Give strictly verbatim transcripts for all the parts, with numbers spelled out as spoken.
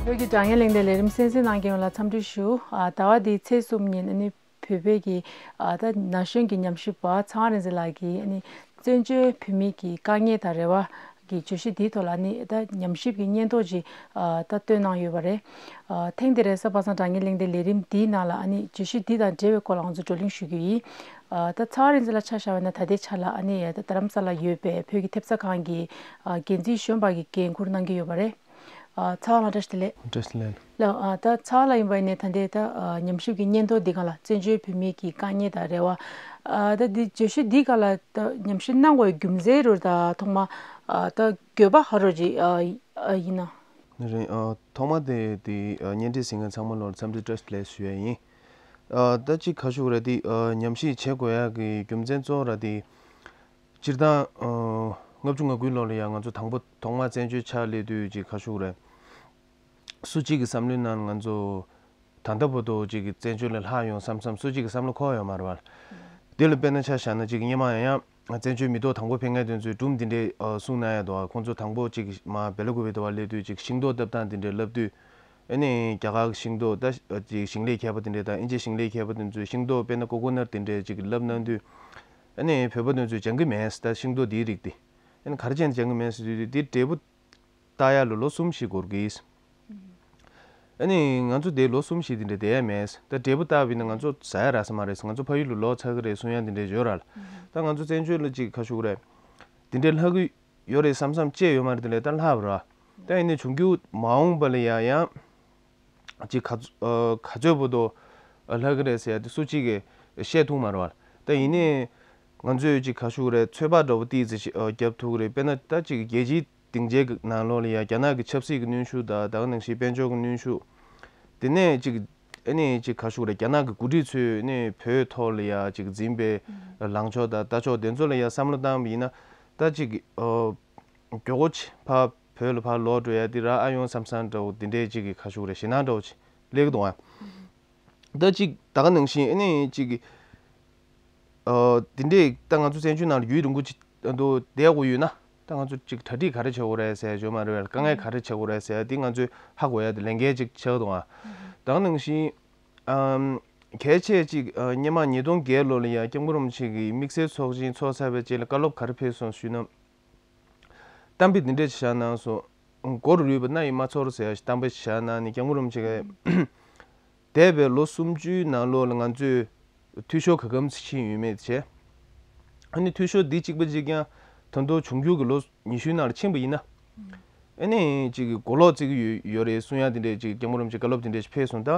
བོད་ཀྱི་དྲ་བརྙན་གླེང་སྟེགས་ལས་རིམ་གསན་གཟིགས་གནང་མཁན་ཡོངས་ལ་འཚམས་འདྲི་ཞུ། ཨ་ཟླ་བ་འདིའི་ཚེས་གསུམ་ཉིན་ཨ་ནི་བོད་པའི་གི་ཨ་ད་ན་གཞོན་གྱི་ཉམས་ཞིབ་པ་ཚངས་དབང་རིག་འཛིན་ལགས་ཀྱིས་ཨ་ནི་བཙན་བྱོལ་བོད་མིའི་གི་དཀའ་ངལ་དང་རེ་བ་གི་བརྗོད་གཞི་འདིའི་ཐོག་ལ་ཨ་ནི་ད་ཉམས་ཞིབ་ཀྱི་སྙན་ཐོ་ཅིག་ཨ་ད་བཏོན་གནང་ཡོད་པ་རེད། ཨ་ཐེངས་འདིར་གཟའ་པ་སངས་དྲ་བརྙན་གླེང་སྟེགས་ལས་རིམ་འདིའི་ནང་ལ་ཨ་ནི་བརྗོད་གཞི་འདི་དང་འབྲེལ་བའི་སྐོར་ལ་ང་ཚོ་བགྲོ་གླེང་ཞུ་རྒྱུ་ཡིན། ཨ་ད་ཚངས་དབང་རིག་འཛིན་ལགས་ཆ་བཞག་པ་ན་ད་ལྟའི་ཆ་ལ་ཨ་ནི་ད་རྡ་རམ་ས་ལ་ཡོད་པའི་བོད་ཀྱི་ཐེབས་རྩ་ཁང་གི་ཨ་འགན་འཛིན་གཞོན་པ་གི་འགན་འཁུར་གནང་གི་ཡོད་པ་རེད། ཨ་ཚངས་དབང་ལགས་བཀྲ་ཤིས་བདེ་ལེགས། བཀྲ་ཤིས་བདེ་ལེགས། ལགས། ཨ་ད་ཚངས་དབང་ལགས་ཡིན་པ་ཡིན་ནའི་ད་ལྟའི་ད་ཨ་ཉམས་ཞིབ་ཀྱི་སྙན་ཐོ་འདི་སྒང་ལ་བཙན་བྱོལ་བོད་མིའི་གི་དཀའ་ངལ་དང་རེ་བ། ཨ་ད་འདི་བརྗོད་གཞི་འདི་སྒང་ལ་ད་ཉམས་ཞིབ་གནང་དགོས་རྒྱུ་མཚན་རུ་ད་ཐོག་མ་ཨ་ད་དགོས་པ་ཧ་རོ་ཅིག་ཨ་ཨ་ཡིན་ན། ནི་རེད། ཨ་ཐོག་མ་དེ་དེ་ཨ་བརྙན་འཕྲིན་གཟིགས་མཁན་ཚང་མ་ལོར་འཚམས་འདྲི་བཀྲ་ཤིས་བདེ་ལེགས་ཞུ་ཡ་ཡིན། ཨ་ད་ཅིག་ག་ཞུ་རེད་དེ་ཨ་ཉམས་ཞིབ་བྱེད་དགོས་ཡ་གི་རྒྱུ་མཚན་གཙོ་བོ་ར་དེ། སྤྱིར་བཏང་ཨ་ལྔ་བཅུ་ང་དགུའི་ལོ་ལ་ཡང་ང་ཚོ་དང་པོ་ཐོག་མ་བཙན་བྱོལ་ཕྱག་སླེབས་དུས་ཅིག་ག་ཞུ་རེད། སུ་གཅིག་གི་བསམ་བློའི་ནང་ང་ཚོ་ད་ལྟ་བར་དུ་ཅིག་གི་བཙན་བྱོལ་ལས་ལྷག་ཡོང་བསམ་བསམ་སུ་གཅིག་གི་བསམ་བློ་འཁོར་ཡོད་མ་རེད་བ། དེ་ལ་དཔེར་ན་ཆ་བཞག་ན་ཅིག་སྔོན་མ་ཡང་ཡང་བཙན་བྱོལ་མི་ཐོག་དང་པོ་ཕེབས་མཁན་དེ་ཚོས་སྒྲུང་འདི་འདྲའི་ཨ་གསུང་གནང་ཡ་འདུག་བ། ཁོང་ཚོ་དང་པོ་ཅིག་མ་བེ་ལ་ཀུ་པེ་དུ་བ་སླེབས་དུས་ཅིག་ཤིང་ཏོག་བཏབ་སྟངས་འདི་འདྲའི་བསླབ་དུས། ཨ་ནི་རྒྱ་གར་གྱི་ཤིང་ཏོག་ད་ཅིག་ཞིང་ལས་མཁས་པ་དེ་འདྲས་དང་ཨིན་ཇིའི་ཞིང་ལས་མཁས་པ་དེ་ཚོས་ཤིང་ཏོག་དཔེར་ན་ཀོ་ཀོ་ནཊ་དེ་འདྲས་ཅིག་བསླབ་གནང་དུས། ཨ་ནི་བོད་པ་དེ་ཚོས་སྦྱང་གི་མེད། ད་ཤིང་ཏོག་འདིའི་རིགས་དེ་ཨ་ནི་ག་རེ་བྱས་ནས་སྦྱང་གི་མེད་ཟེར་དུས་དེ་འབྲས་བུ་བཏགས་ཡ་ལ་ལོ་གསུམ་ཞིག་འགོར་གི། ཨ་ནི་ང་ཚོ་དེ་ལོ་གསུམ་ཞིག་དེ་འདྲས་བསྡད་ཡ་མེད། ད་འབྲས་བུ་བཏགས་པ་ཡིན་ན་ང་ཚོ་ཟ་ཡ་རག་ས་མ་རེད། ང་ཚོ་ཕ་ཡུལ་ལ་ལོག་ཚར་གི་རེད་གསུང་ཡ་དེ་འདྲས་ཡོད་ར་ལ། ད་ང་ཚོ་བཙན་བྱོལ་ལ་ཅིག་ག་ཞུ་གི་རེད། དེ་འདྲས་ལྷག་གི་ཡོད་རེད་བསམ་བསམ་བཅས་ཡོད་མ་རེད། དེ་ལས་ད་ལྷག་པ་ར། ད་ཡིན་ནའི་འབྱུང་འགྱུར་མ་འོངས་པ་ལ་ཡ་ཡང་ཅིག་ག་ཚོད་ཨ་ག་ཚོད་བར་དུ་ཨ་ལྷག་གི་རེད་ཟེར་ཡ་དེ་སུ་གཅིག་གིས་བཤད་ཐུབ་མ་རེད་བ། ད་ཡིན་ནའི་ང་ཚོས་ཅིག་ག་ཞུ་གི་རེད། ཚོད་དཔག་འདྲ་བོ་ཏོག་ཙམ་ཞིག་ཨ་རྒྱབ་ཐུབ་གི་རེད། དཔེར་ན་ད་ཅིག་རྒྱལ་སྤྱིའི་སྡིངས་ཆའི་ནང་ལོགས་ལ་ཡ་རྒྱ་ནག་གི་ཆབ་སྲིད་ཀྱི་གནོན་ཤུགས་དང་ད་ག་ནང་བཞིན་དཔལ་འབྱོར་གྱི་གནོན་ཤུགས། དེ་ནས་ཅིག་ཨ་ནི་ཅིག་ག་ཞུ་གི་རེད། རྒྱ་ནག་གི་འགོ་ཁྲིད་ཚོས་ནི་བོད་ཐོག་ལ་ཡ་ཅིག་འཛིན་པའི་ལངས་ཕྱོགས་དང་ལྟ་ཕྱོགས་དེ་ཚོ་ལ་ཡ་བསམ་བློ་བཏང་བ་ཡིན་ན། ད་ཅིག་ཨ་མགྱོགས་པོ་ཅིག་ཕར་བོད་ལ་ཕར་ལོག་འགྲོ་ཡ་དེ་རག་ཨ་ཡོང་བསམ་བསམ་འདྲ་བོ་དེ་འདྲས་ཅིག་གི་ག་ཞུ་གི་རེད། ཞེད་སྣང་འདྲ་བོ་ཅིག་སླེབས་ཀྱི་འདུག་ཨ། ད་ཅིག་ད་ག་ནང་བཞིན་ཨ་ནི་ཅིག་གི་ཨ་དེ་འདྲས་ད་ང་ཚོ་བཙན་བྱོལ་ནང་ལ་ཡུན་རིང་པོ་ཅིག་ཨ་འདུག་བསྡད་དགོས་ཡོད་ན། ད་ང་ཚོ་ཅིག་གྲ་སྒྲིག་ག་རེ་བྱེད་དགོས་རེད་ཟེར་ཡ་ཡོད་མ་རེད་བས། དཀའ་ངལ་ག་རེ་འཕྲད་དགོས་རེད་ཟེར་ཡ་དེ་ང་ཚོས་ཧ་གོ་ཡ་དེ་ལས་འགན་ཅིག་ཆགས་འདུག་ཨ། ད་ག་ནང་བཞིན་ཨམ་གལ་ཆེ་ཅིག་ཨ་སྔོན་མ་ཉིས་སྟོང་བརྒྱད་ལོ་ལ་ཡ་སྐྱབས་མགོན་རིན་པོ་ཆེ་གིས་དམིགས་བསལ་ཚོགས་ཆེན་ཚོགས་ཚར་བའི་རྗེས་ལ་བཀའ་སློབ་ག་རེ་ཕེབས་སོང་ཞུས་ན། གཏམ་དཔེ་འདི་འདྲ་ཅིག་བཞག་གནང་སོང་། མགོ་རུ་རུས་པ་སྣ་ཡིས་མ་ཚོར་ཟེར་ཡ་ཞིག་གཏམ་དཔེ་ཞིག་བཞག་གནང་ནས་སྐྱབས་མགོན་རིན་པོ་ཆེ་གིས། འདས་པའི་ལོ་སུམ་ཅུའི་ནང་ལོགས་ལ་ང་ཚོས་འཐུས་ཤོར་ག་གམ་ཕྱིན་ཡོད་མེད་བྱས། ཨ་ནི་འཐུས་ཤོར་འདི་གཅིག་པ་གཅིག་རྐྱང་ད་དུང་འབྱུང་འགྱུར་གྱི་ལོ་ཉི་ཤུའི་ནང་ལ་ཕྱིན་པ་ཡིན་ན། ཨ་ནི་ཅིག་གི་གོ་ལོག་བརྩི་གི་ཡོད་ཡོད་རེད་གསུང་ཡ་དེ་འདྲས་ཅིག་སྐྱབས་མགོན་རིན་པོ་ཆེ་བཀའ་སློབ་དེ་འདྲས་ཞིག་ཕེབས་སོང་། ད་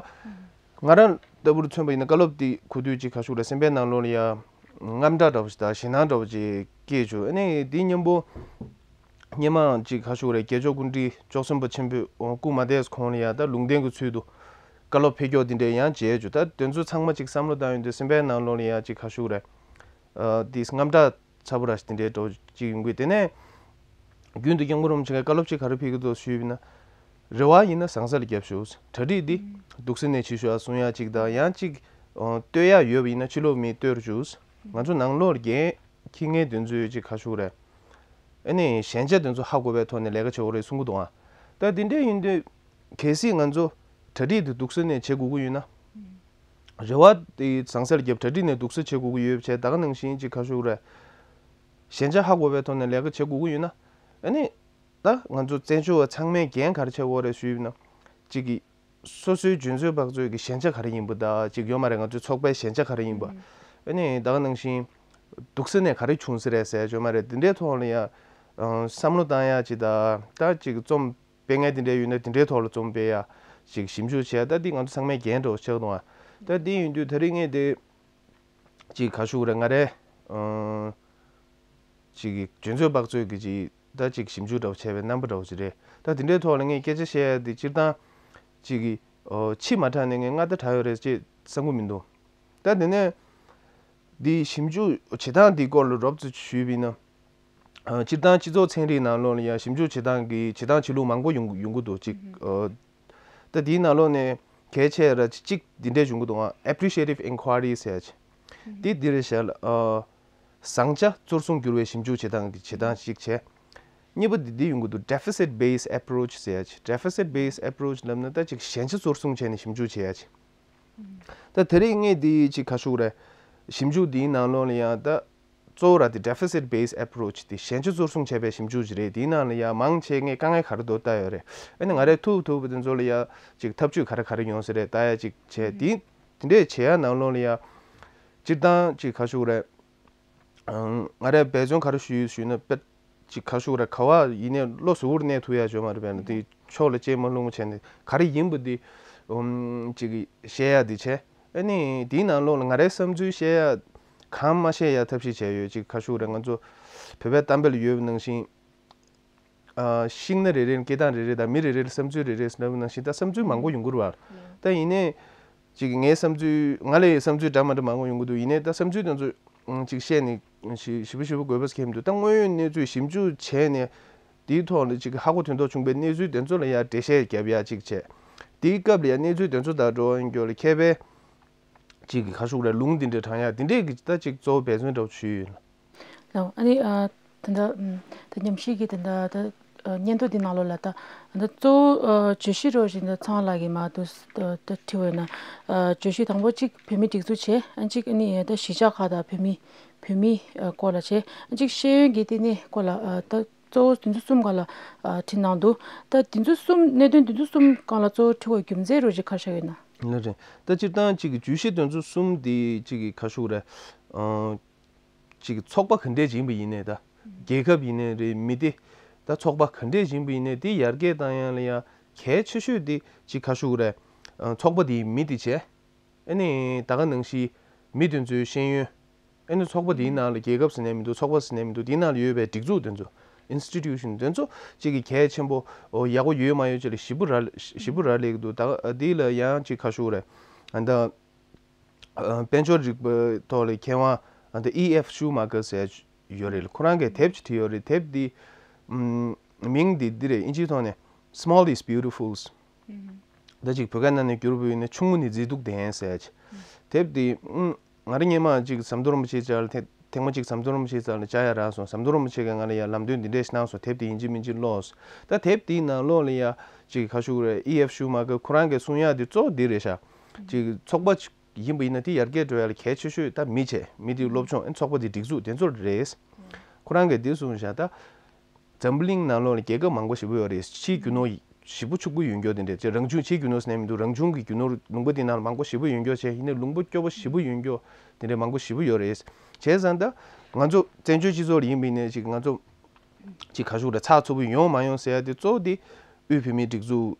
ང་རང་ལྟ་བུར་མཚོན་པ་ཡིན་ན་བཀའ་སློབ་དེ་གོ་དུས་ཅིག་ག་ཞུ་རེད། སེམས་པའི་ནང་ལོགས་ལ་ཡ་དངངས་སྐྲག་འདྲ་བོ་ཞིག་དང་ཞེད་སྣང་འདྲ་བོ་ཅིག་སྐྱེས་བྱུང་། ཨ་ནི་དེའི་མཉམ་པོ། སྔོན་མ་ཅིག་ག་ཞུ་རེད། རྒྱལ་མཆོག་སྐུ་ཕྲེང་བཅུ་གསུམ་པ་ཆེན་པོས་སྐུ་མ་འདས་གོང་ལ་ཡ་ད་ལུང་བསྟན་གྱི་ཚུལ་དུ་བཀའ་སློབ་ཕེབས་སྐྱོར་འདི་འདྲས་ཡང་མཇལ་བྱུང་། ད་དེ་ཚོ་ཚང་མ་ཅིག་བསམ་བློ་བཏང་ཡོང་དུས་སེམས་པའི་ནང་ལོགས་ལ་ཡ་ཅིག་ག་ཞུ་རེད། ཨ་དེ་དངངས་སྐྲག་ཚ་པོ་ར་ཞིག་དེ་འདྲའི་འགྲོ་ཅིག་ཡོང་གི། དེ་ནས་རྒྱུན་དུ་སྐྱབས་མགོན་རིན་པོ་ཆེ་གིས་བཀའ་སློབ་ཅིག་ག་རེ་ཕེབས་ཀྱི་འདུག་ཞུས་པ་ཡིན་ན། རེ་བ་ཡིན་ན་ཟང་ཟིང་ལ་རྒྱབ་ཤོག། གྲ་སྒྲིག་འདི་སྡུག་སེམས་ནས་བྱེད་ཤོག་གསུང་ཡ་ཅིག་དང་། ཡང་ཅིག་ཨ་བསྟོད་ཡ་ཡོད་པ་ཡིན་ན་ཕྱི་ལོགས་མིས་བསྟོད་རོགས་ཞུ། ང་ཚོ་ནང་ལོགས་ལ་འགན་འཁྱེར་མཁན་དེ་ཚོས་ཅིག་ག་ཞུ་རེད། ཨ་ནི་ཞན་ཆ་དེ་ཚོ་ཧ་གོ་བའི་ཐོག་ནས་ལས་ཀ་བྱེད་དགོས་རེད་གསུང་གི་འདུག་ཨ། ད་དེ་འདྲ་ཡིན་དུས་གལ་སྲིད་ང་ཚོ་གྲ་སྒྲིག་དེ་སྡུག་སེམས་ནས་བྱེད་དགོས་ཀྱི་ཡོད་ན། རེ་བ་དེ་ཟང་ཟིང་ལ་རྒྱབ། གྲ་སྒྲིག་ནས་སྡུག་སེམས་བྱེད་དགོས་ཀྱི་ཡོད་བྱས། ད་ག་ནང་བཞིན་ཅིག་ག་ཞུ་རེད། ཞན་ཆ་ཧ་གོ་བའི་ཐོག་ནས་ལས་ཀ་བྱེད་དགོས་ཀྱི་ཡོད་ན། ཨ་ནི་ད་ང་ཚོ་བཙན་བྱོལ་བ་ཚང་མའི་འགན་ག་རེ་བྱེད་དགོས་རེད་ཞུས་ན། ཅིག་གི་སོ་སོའི་འཇོན་ཚོད་དཔག་ཚོད་ཀྱི་ཞན་ཆ་ག་རེ་ཡིན་པ་དང་ཅིག་ཡོད་མ་རེད། ང་ཚོའི་ཚོགས་པའི་ཞན་ཆ་ག་རེ་ཡིན་པ། ཨ་ནི་ད་ག་ནང་བཞིན་སྡུག་སེམས་ནས་ག་རེ་བྱུང་ས་རེད་ཟེར་ཡ་ཡོད་མ་རེད། འདི་འདྲའི་ཐོག་ལ་ཡ་བསམ་བློ་བཏང་ཡ་ཅིག་དང་། ད་ཅིག་རྩོམ་སྤེལ་མཁན་དེ་འདྲ་ཡོད་ན་དེ་འདྲའི་ཐོག་ལ་རྩོམ་སྤེལ་ཡ་ཅིག་ཞིབ་འཇུག་བྱེད་ཡ། ད་འདི་ང་ཚོ་ཚང་མའི་འགན་འདྲ་བོ་ཆགས་འདུག་ཨ། ད་འདི་ཡིན་དུས་ད་རིང་ངས་དེ་ཅིག་ག་ཞུ་རེད། ང་རའི་ཨང་ཅིག་གི་འཇོན་ཚོད་དཔག་ཚོད་ཀྱི་ཅིག་ད་ཅིག་ཞིབ་འཇུག་འདྲ་བོ་བྱས་པའི་རྣམ་པ་འདྲ་བོ་ཅིག་རེད། ད་དེ་འདྲའི་ཐོག་ལ་ངས་སྐད་ཆ་བཤད་ཡ་དེ་སྤྱིར་བཏང་ཅིག་གི་ཨོ་ཕྱི་མ་དྲགས་ནས་ངས་མངའ་བདག་དྲགས་ཡོད་རེད་ཅེས་བསམ་གྱི་མི་འདུག། ད་དེ་ནས་འདི་ཞིབ་འཇུག་བྱེད་སྟངས་འདིའི་སྐོར་ལ་རོབ་ཙམ་ཞུས་པ་ཡིན་ན། ཨ་སྤྱིར་བཏང་སྤྱི་ཚོགས་ཚན་རིག་ནང་ལོགས་ལ་ཡང་ཞིབ་འཇུག་བྱེད་སྟངས་ཀྱི་བྱེད་སྟངས་བྱེད་ལུགས་མང་པོ་ཡོང་ཡོང་གི་འདུག་ཅིག། ཨ་ད་དེའི་ནང་ལོགས་ནས་གལ་ཆེ་ར་ཅིག་འདི་འདྲས་བྱུང་གི་འདུག་ཨ། Appreciative Inquiry ཟེར་ཡ་ཅིག། འདི་འདི་རེད་ཤག་ལ། ཨ་བཟང་ཆ་གཙོར་བཟུང་བསྒྱུར་བའི་ཞིབ་འཇུག་བྱེད་སྟངས་ཀྱི་བྱེད་སྟངས་ཤིག་བྱས། གཉིས་པ་འདི་འདི་ཡོང་གི་འདུག deficit based approach ཟེར་ཡ་ཅིག deficit based approach ལབ་ན་ད་ཅིག་ཞན་ཆ་གཙོར་བཟུང་བྱས་ནས་ཞིབ་འཇུག་བྱེད་ཡ་ཅིག་ད་དེ་རིང་ངས་འདི་ཅིག་ག་ཞུ་རེད། ཞིབ་འཇུག་འདིའི་ནང་ལོགས་ལ་ཡང་ད་གཙོ་བོ་ར་དེ་deficit based approach དེ་ཞན་ཆ་གཙོར་བཟུང་བྱས་པའི་ཞིབ་འཇུག་ཅིག་རེད། དེའི་ནང་ལ་ཡང་མང་ཆེ་ངས་དཀའ་ངལ་ག་རེ་འདུག་ལྟ་ཡོད་རེད། ཨ་ནི་ང་རས་ཐུབ་ཐུབ་པ་དེ་ཚོ་ལ་ཡང་ཅིག་ཐབས་ཇུས་ག་རེ་ག་རེ་ཡོང་ས་རེད་ལྟ་ཡ་ཅིག་བྱས། དེ་དེ་འདྲས་བྱེད་ཡ་ནང་ལོགས་ལ་ཡང་སྤྱིར་བཏང་ཅིག་ག་ཞུ་རེད། ང་རས་འབད་བརྩོན་ག་རེ་ཞུས་ཞུས་ན་དཔེ་ཅིག་ག་ཞུ་ར་ག་བ་ཡིན་ནའི་བློ་གཟུ་བོར་གནས་ཐུབ་ཡ་ཅོ་མ་རེད། བས་ན་དེ་ཕྱོགས་ལ་ཅེ་མ་ལྷུང་བྱས་ནས་ག་རེ་ཡིན་པ་དེ་ཨུམ་ཅིག་བཤད་ཡ་དེ་བྱས། ཨ་ནི་དེའི་ནང་ལོགས་ལ་ང་རའི་བསམ་ཚུལ་བཤད་ཡ་གང་མ་བཤད་ཡ་ཐབས་ཤེས་བྱས་ཡོད། ཅིག་ག་ཞུ་ར་ང་ཚོ་བོད་པའི་གཏམ་དཔེ་ལ་ཡོད་པ་ནང་བཞིན། ཨ་ཤིང་སྣ་རེ་རེ་ལ་སྐད་གདངས་རེ་རེ་དང་མི་རེ་རེ་ལ་བསམ་ཚུལ་རེ་རེ་ཟེར་ན་ནང་བཞིན་ད་བསམ་ཚུལ་མང་པོ་ཡོང་གི་རེད་བ། ད་ཡིན་ནའི་ཅིག་ངའི་བསམ་ཚུལ་ང་ལ་ཡི་བསམ་ཚུལ་འདྲ་མ་འདྲ་མང་པོ་ཡོང་གི་འདུག་ཡིན་ནའི་ད་བསམ་ཚུལ་དེ་ཚོ་ཅིག་བཤད་ནས་ཞི་ཞི་བ་ཞི་བ་དགོས་པ་ཁེལ་མི་འདུག་ད་དངོས་ཡོད་གནས་ཚུལ་ཞིབ་འཇུག་བྱས་ནས་དེའི་ཐོག་ལ་ཅིག་ཧ་གོ་དོན་ཐོག་བྱུང་པའི་གནས་ཚུལ་དེ་ཚོ་ལ་ཡ་འགྲེལ་བཤད་རྒྱབ་ཡ་ཅིག་བྱས། དེའི་སྐབས་ལ་ཡ་གནས་ཚུལ་དེ་ཚོ་དང་འགྲོ་ཡོང་རྒྱུ་ལ་མཁས་པའི་ཅིག་གི་ཁ་ཤུགས་རེ་ལུང་འདི་འདྲ་དྲངས་ཡ་འདི་འདྲས་ཀྱི་ད་ཅིག་གཙོ་བོ་འབད་བརྩོན་འདྲ་པོ་ཞུས་ཡོད། ལགས། ཨ་ནི་ཨ་ད་ལྟ་ཨམ་ད་ཉམས་ཞིབ་ཀྱི་ད་ལྟ་ད་ཨ་སྙན་ཐོ་འདི་ནང་ལོགས་ལ་ད་ད་གཙོ་བོ་ཨ་བརྗོད་གཞི་རོ་ཞིག་ད་ཚང་ལགས་ཀྱིས་མ་ད་ད་ད་དྲི་བ་ཡིན་ན་ཨ་བརྗོད་གཞི་དང་པོ་གཅིག་བོད་མི་སྒྲིག་འཛུགས་བྱས། ཨ་གཅིག་ཨ་ནི་ད་གཞིས་ཆགས་ཁག་དང་བོད་མི་བོད་མི་ཨ་སྐོར་ལ་བྱས། ཨ་གཅིག་ཤེས་ཡོན་གྱི་ལྟེ་གནས་སྐོར་ལ་ཨ་ད་གཙོ་བོ་དེ་ཚོ་གསུམ་སྒང་ལ་ཨ་བྲིས་གནང་འདུག་ད་དེ་ཚོ་གསུམ་གནད་དོན་དེ་ཚོ་གསུམ་སྒང་ལ་གཙོ་བོ་དྲི་བའི་རྒྱུ་མཚན་རོ་ཞིག་ག་རེ་ཆགས་ཡོད་ན། ལགས་རེད། ད་སྤྱིར་བཏང་གཅིག་གི་བརྗོད་གཞི་དེ་ཚོ་གསུམ་དེ་གཅིག་གི་ཁ་ཤུགས་རེད། ཨ་ཅིག་ཚོགས་པ་ག་འདྲས་ཡིན་པ་ཡིན་ནའི་ད། རྒྱལ་ཁབ་ཡིན་ནའི་རེད་མི་སྡེ། ད་ཚོགས་པ་ག་འདྲས་ཡིན་པ་ཡིན་ནའི་དེ་ཡར་རྒྱས་བཏང་ཡ་ལ་ཡ་གལ་ཆེ་ཤོས་དེ་ཅིག་ཁ་ཤུགས་རེད། ཨ་ཚོགས་པ་དེའི་མི་དེ་བྱས། ཨ་ནི་ད་ག་ནང་བཞིན་མི་དེ་ཚོའི་ཤེས་ཡོན། ཨ་ནི་ཚོགས་པ་དེའི་ནང་ལ་རྒྱལ་ཁབ་ཟེར་ནའི་མི་འདུག་ཚོགས་པ་ཟེར་ནའི་མི་འདུག་དེའི་ནང་ལ་ཡོད་པའི་སྒྲིག་འཛུགས་དེ་ཚོ། institution དེ་ཚོ་གཅིག་གི་གལ་ཆེན་པོ་ཡག་པོ་ཡོད་མ་ཡོད་ཅིག་ལ་ཞིབ་པོ་ར་ཞིབ་པོ་ར་ལེགས་འདུག་ད་ག་དེ་ལ་ཡང་ཅིག་ཁ་ཤུགས་རེད། ཨ་ད། ཨ་དཔལ་འབྱོར་རིག་པའི་ཐོག་ལ་མཁས་དབང་ཨ་ད་ཨི་ཨེཕ་ཤུ་མ་ཀར་ཟེར་ཡོད་རེད། ཁོ་རང་གིས་དེབ་ཅིག་བྲིས་ཡོད་རེད། དེབ་འདི་ཨམ་མིང་འདི་འདི་རེད། ཨིན་ཇིའི་ཐོག་ནས་Small is Beautiful། ད་ཅིག་བོད་སྐད་ནང་ནས་བསྒྱུར་བ་ཡིན་ན་ཆུང་ངུ་ནི་མཛེས་སྡུག་ལྡན་ཟེར་ཅིག་དེབ་འདི་ཨམ་ང་རང་སྔོན་མ་ཅིག་ཟམ་གདོང་རིན་པོ་ཆེ་ལྕགས་ལ་ཐེངས་ཐེངས་མ་ཅིག་ཟམ་གདོང་རིན་པོ་ཆེ་ལྕགས་ལ་བཅར་ཡ་རག་སོང་། ཟམ་གདོང་རིན་པོ་ཆེ་གིས་ང་ལ་ཡ་ལམ་སྟོན་འདི་འདྲས་ཤིག་གནང་སོང་། དེབ་འདི་ཡིན་གཅིག་མིན་གཅིག་ཀློགས། ད་དེབ་འདིའི་ནང་ལོགས་ལ་ཡ་ཅིག་ཁ་ཤུགས་རེད། ཨི་ཨེཕ་ཤུ་མ་ཀར་ཁོ་རང་གིས་གསུང་ཡ་འདི་གཙོ་བོ་འདི་རེད་ཤག་ཅིག་ཚོགས་པ་ཅིག་ཡིན་པ་ཡིན་ན་དེ་ཡར་རྒྱས་འགྲོ་ཡ་ལ་གལ་ཆེ་ཤོས་ད་མི་བྱས། མི་དེ་སློབ་སྦྱོང་ཨེ་ཚོགས་པ་དེ་སྒྲིག་འཛུགས་དེ་ཚོ་རེད། ཁོ་རང་གིས་འདི་གསུངས་བཞག་ད་འཛམ་བུ་གླིང་ནང་ལོགས་ལ་རྒྱལ་ཁབ་མང་པོ་ཞེ་པོ་ཡོད་རེད། ཕྱིའི་རྒྱུ་ནོར་ཞེ་པོ་ཕྱུག་པོ་ཡོད་མཁན་དེ་འདྲས་ཅིག་རང་བྱུང་ཕྱིའི་རྒྱུ་ནོར་ཟེར་ནས་མི་འདུག་རང་བྱུང་གི་རྒྱུ་ནོར་ལུང་པ་དེ་ནང་ལ་མང་པོ་ཞེ་པོ་ཡོད་མཁན་བྱས། ཡིན་ནའི་ལུང་པ་སྐྱོ་པོ་ཞེ་པོ་ཡོད་མཁན་དེ་འདྲས་མང་པོ་ཞེ་པོ་ཡོད་རེད། བྱས་ཙང་ད་ང་ཚོ་བཙན་བྱོལ་སྤྱི་ཚོགས་ལ་ཡིན་པ་ཡིན་ནའི་ཅིག་ང་ཚོ་ཅིག་ག་ཞུ་རེད། ཚགས་ཚུད་པོ་ཡོང་མ་ཡོང་ཟེར་ཡ་དེ་གཙོ་བོ་དེ་དབུས་བོད་མིའི་སྒྲིག་འཛུགས་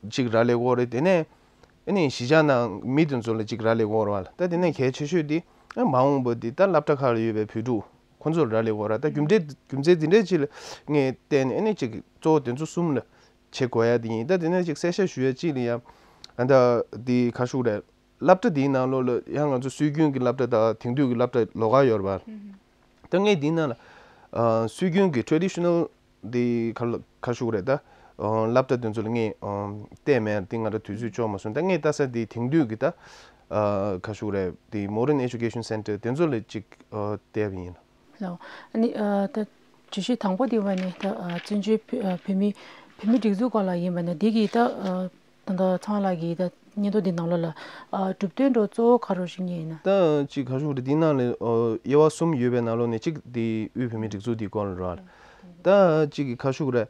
ཅིག་རག་ལས་ཀྱི་ཡོད་རེད། དེ་ནས་ཨ་ནི་གཞིས་ཆགས་ནང་མི་དེ་ཚོ་ལ་ཅིག་རག་ལས་ཀྱི་ཡོད་རེད་བ་ལ། ད་དེ་ནས་གལ་ཆེ་ཤོས་དེ་ཨ་མ་འོངས་པ་དེ་ད་སློབ་གྲྭ་ཁག་ལ་ཡོད་པའི་བོད་ཕྲུག་ཁོ་ཚོར་རག་ལས་ཀྱི་ཡོད་རེད། ད་རྒྱུ་འབྲས་རྒྱུ་མཚན་དེ་འདྲས་ཅིག་ལ་ངས་བལྟས་ནས་ཨ་ནི་ཅིག་གཙོ་བོ་དེ་ཚོ་གསུམ་ལ་བྱེད་དགོས་ཡ་དེ་ཡིན། ད་དེ་ནས་ཅིག་གསལ་བཤད་ཞུ་ཡ་ཅིག་ལ་ཡ་ཨ་ད་དེ་ག་ཞུ་རེད། སློབ་གྲྭ་དེའི་ནང་ལོགས་ལ་ཡང་ང་ཚོ་སྲོལ་རྒྱུན་གྱི་སློབ་གྲྭ་དང་དེང་དུས་ཀྱི་སློབ་གྲྭ་ལོགས་ཀ་ཡོད་རེད་བ། ད་ངས་དེའི་ནང་ལ་ཨ་སྲོལ་རྒྱུན་གྱི་traditional དེ་ག་ལ་ག་ཞུ་རེད་ད། ཨ་སློབ་གྲྭ་དེ་ཚོ་ལ་ངས་ཨ་བལྟས་མེད། དེ་ང་རང་དུས་ཚོད་ལྕོགས་མ་སོང་། ད་ངས་ལྟ་ས་དེ་དེང་དུས་ཀྱི་ད་ཨ་ག་ཞུ་རེད་དེ་modern education center དེ་ཚོ་ལ་ཅིག་ཨ་བལྟས་པ་ཡིན། ལགས། ཨ་ནི་ཨ་ད་བརྗོད་གཞི་དང་པོ་དེ་བ་ནི་ད་ཨ་བཙན་བྱོལ་བོད་ཨ་བོད་མི་བོད་མི་སྒྲིག་འཛུགས་སྐོར་ལ་ཡིན་པ་ན་འདི་གི་ད་ཨ་ད་ལྟ་ཚང་ལགས་ཀྱིས་ད་སྙན་ཐོ་འདི་ནང་ལོགས་ལ་ཨ་གྲུབ་དོན་འདྲ་གཙོ་བོ་ག་རེ་ཞིག་རྙེད་ཡིན་ན། ད་ཅིག་ག་ཞུ་རེད། འདི་ནང་ལ་ཨ་དབྱེ་བ་གསུམ་ཡོད་པའི་ནང་ལོགས་ནས་གཅིག་འདི་དབུས་བོད་མིའི་སྒྲིག་འཛུགས་འདིའི་སྐོར་ལ་རེད་བ། ད་གཅིག་གི་ག་ཞུ་རེད།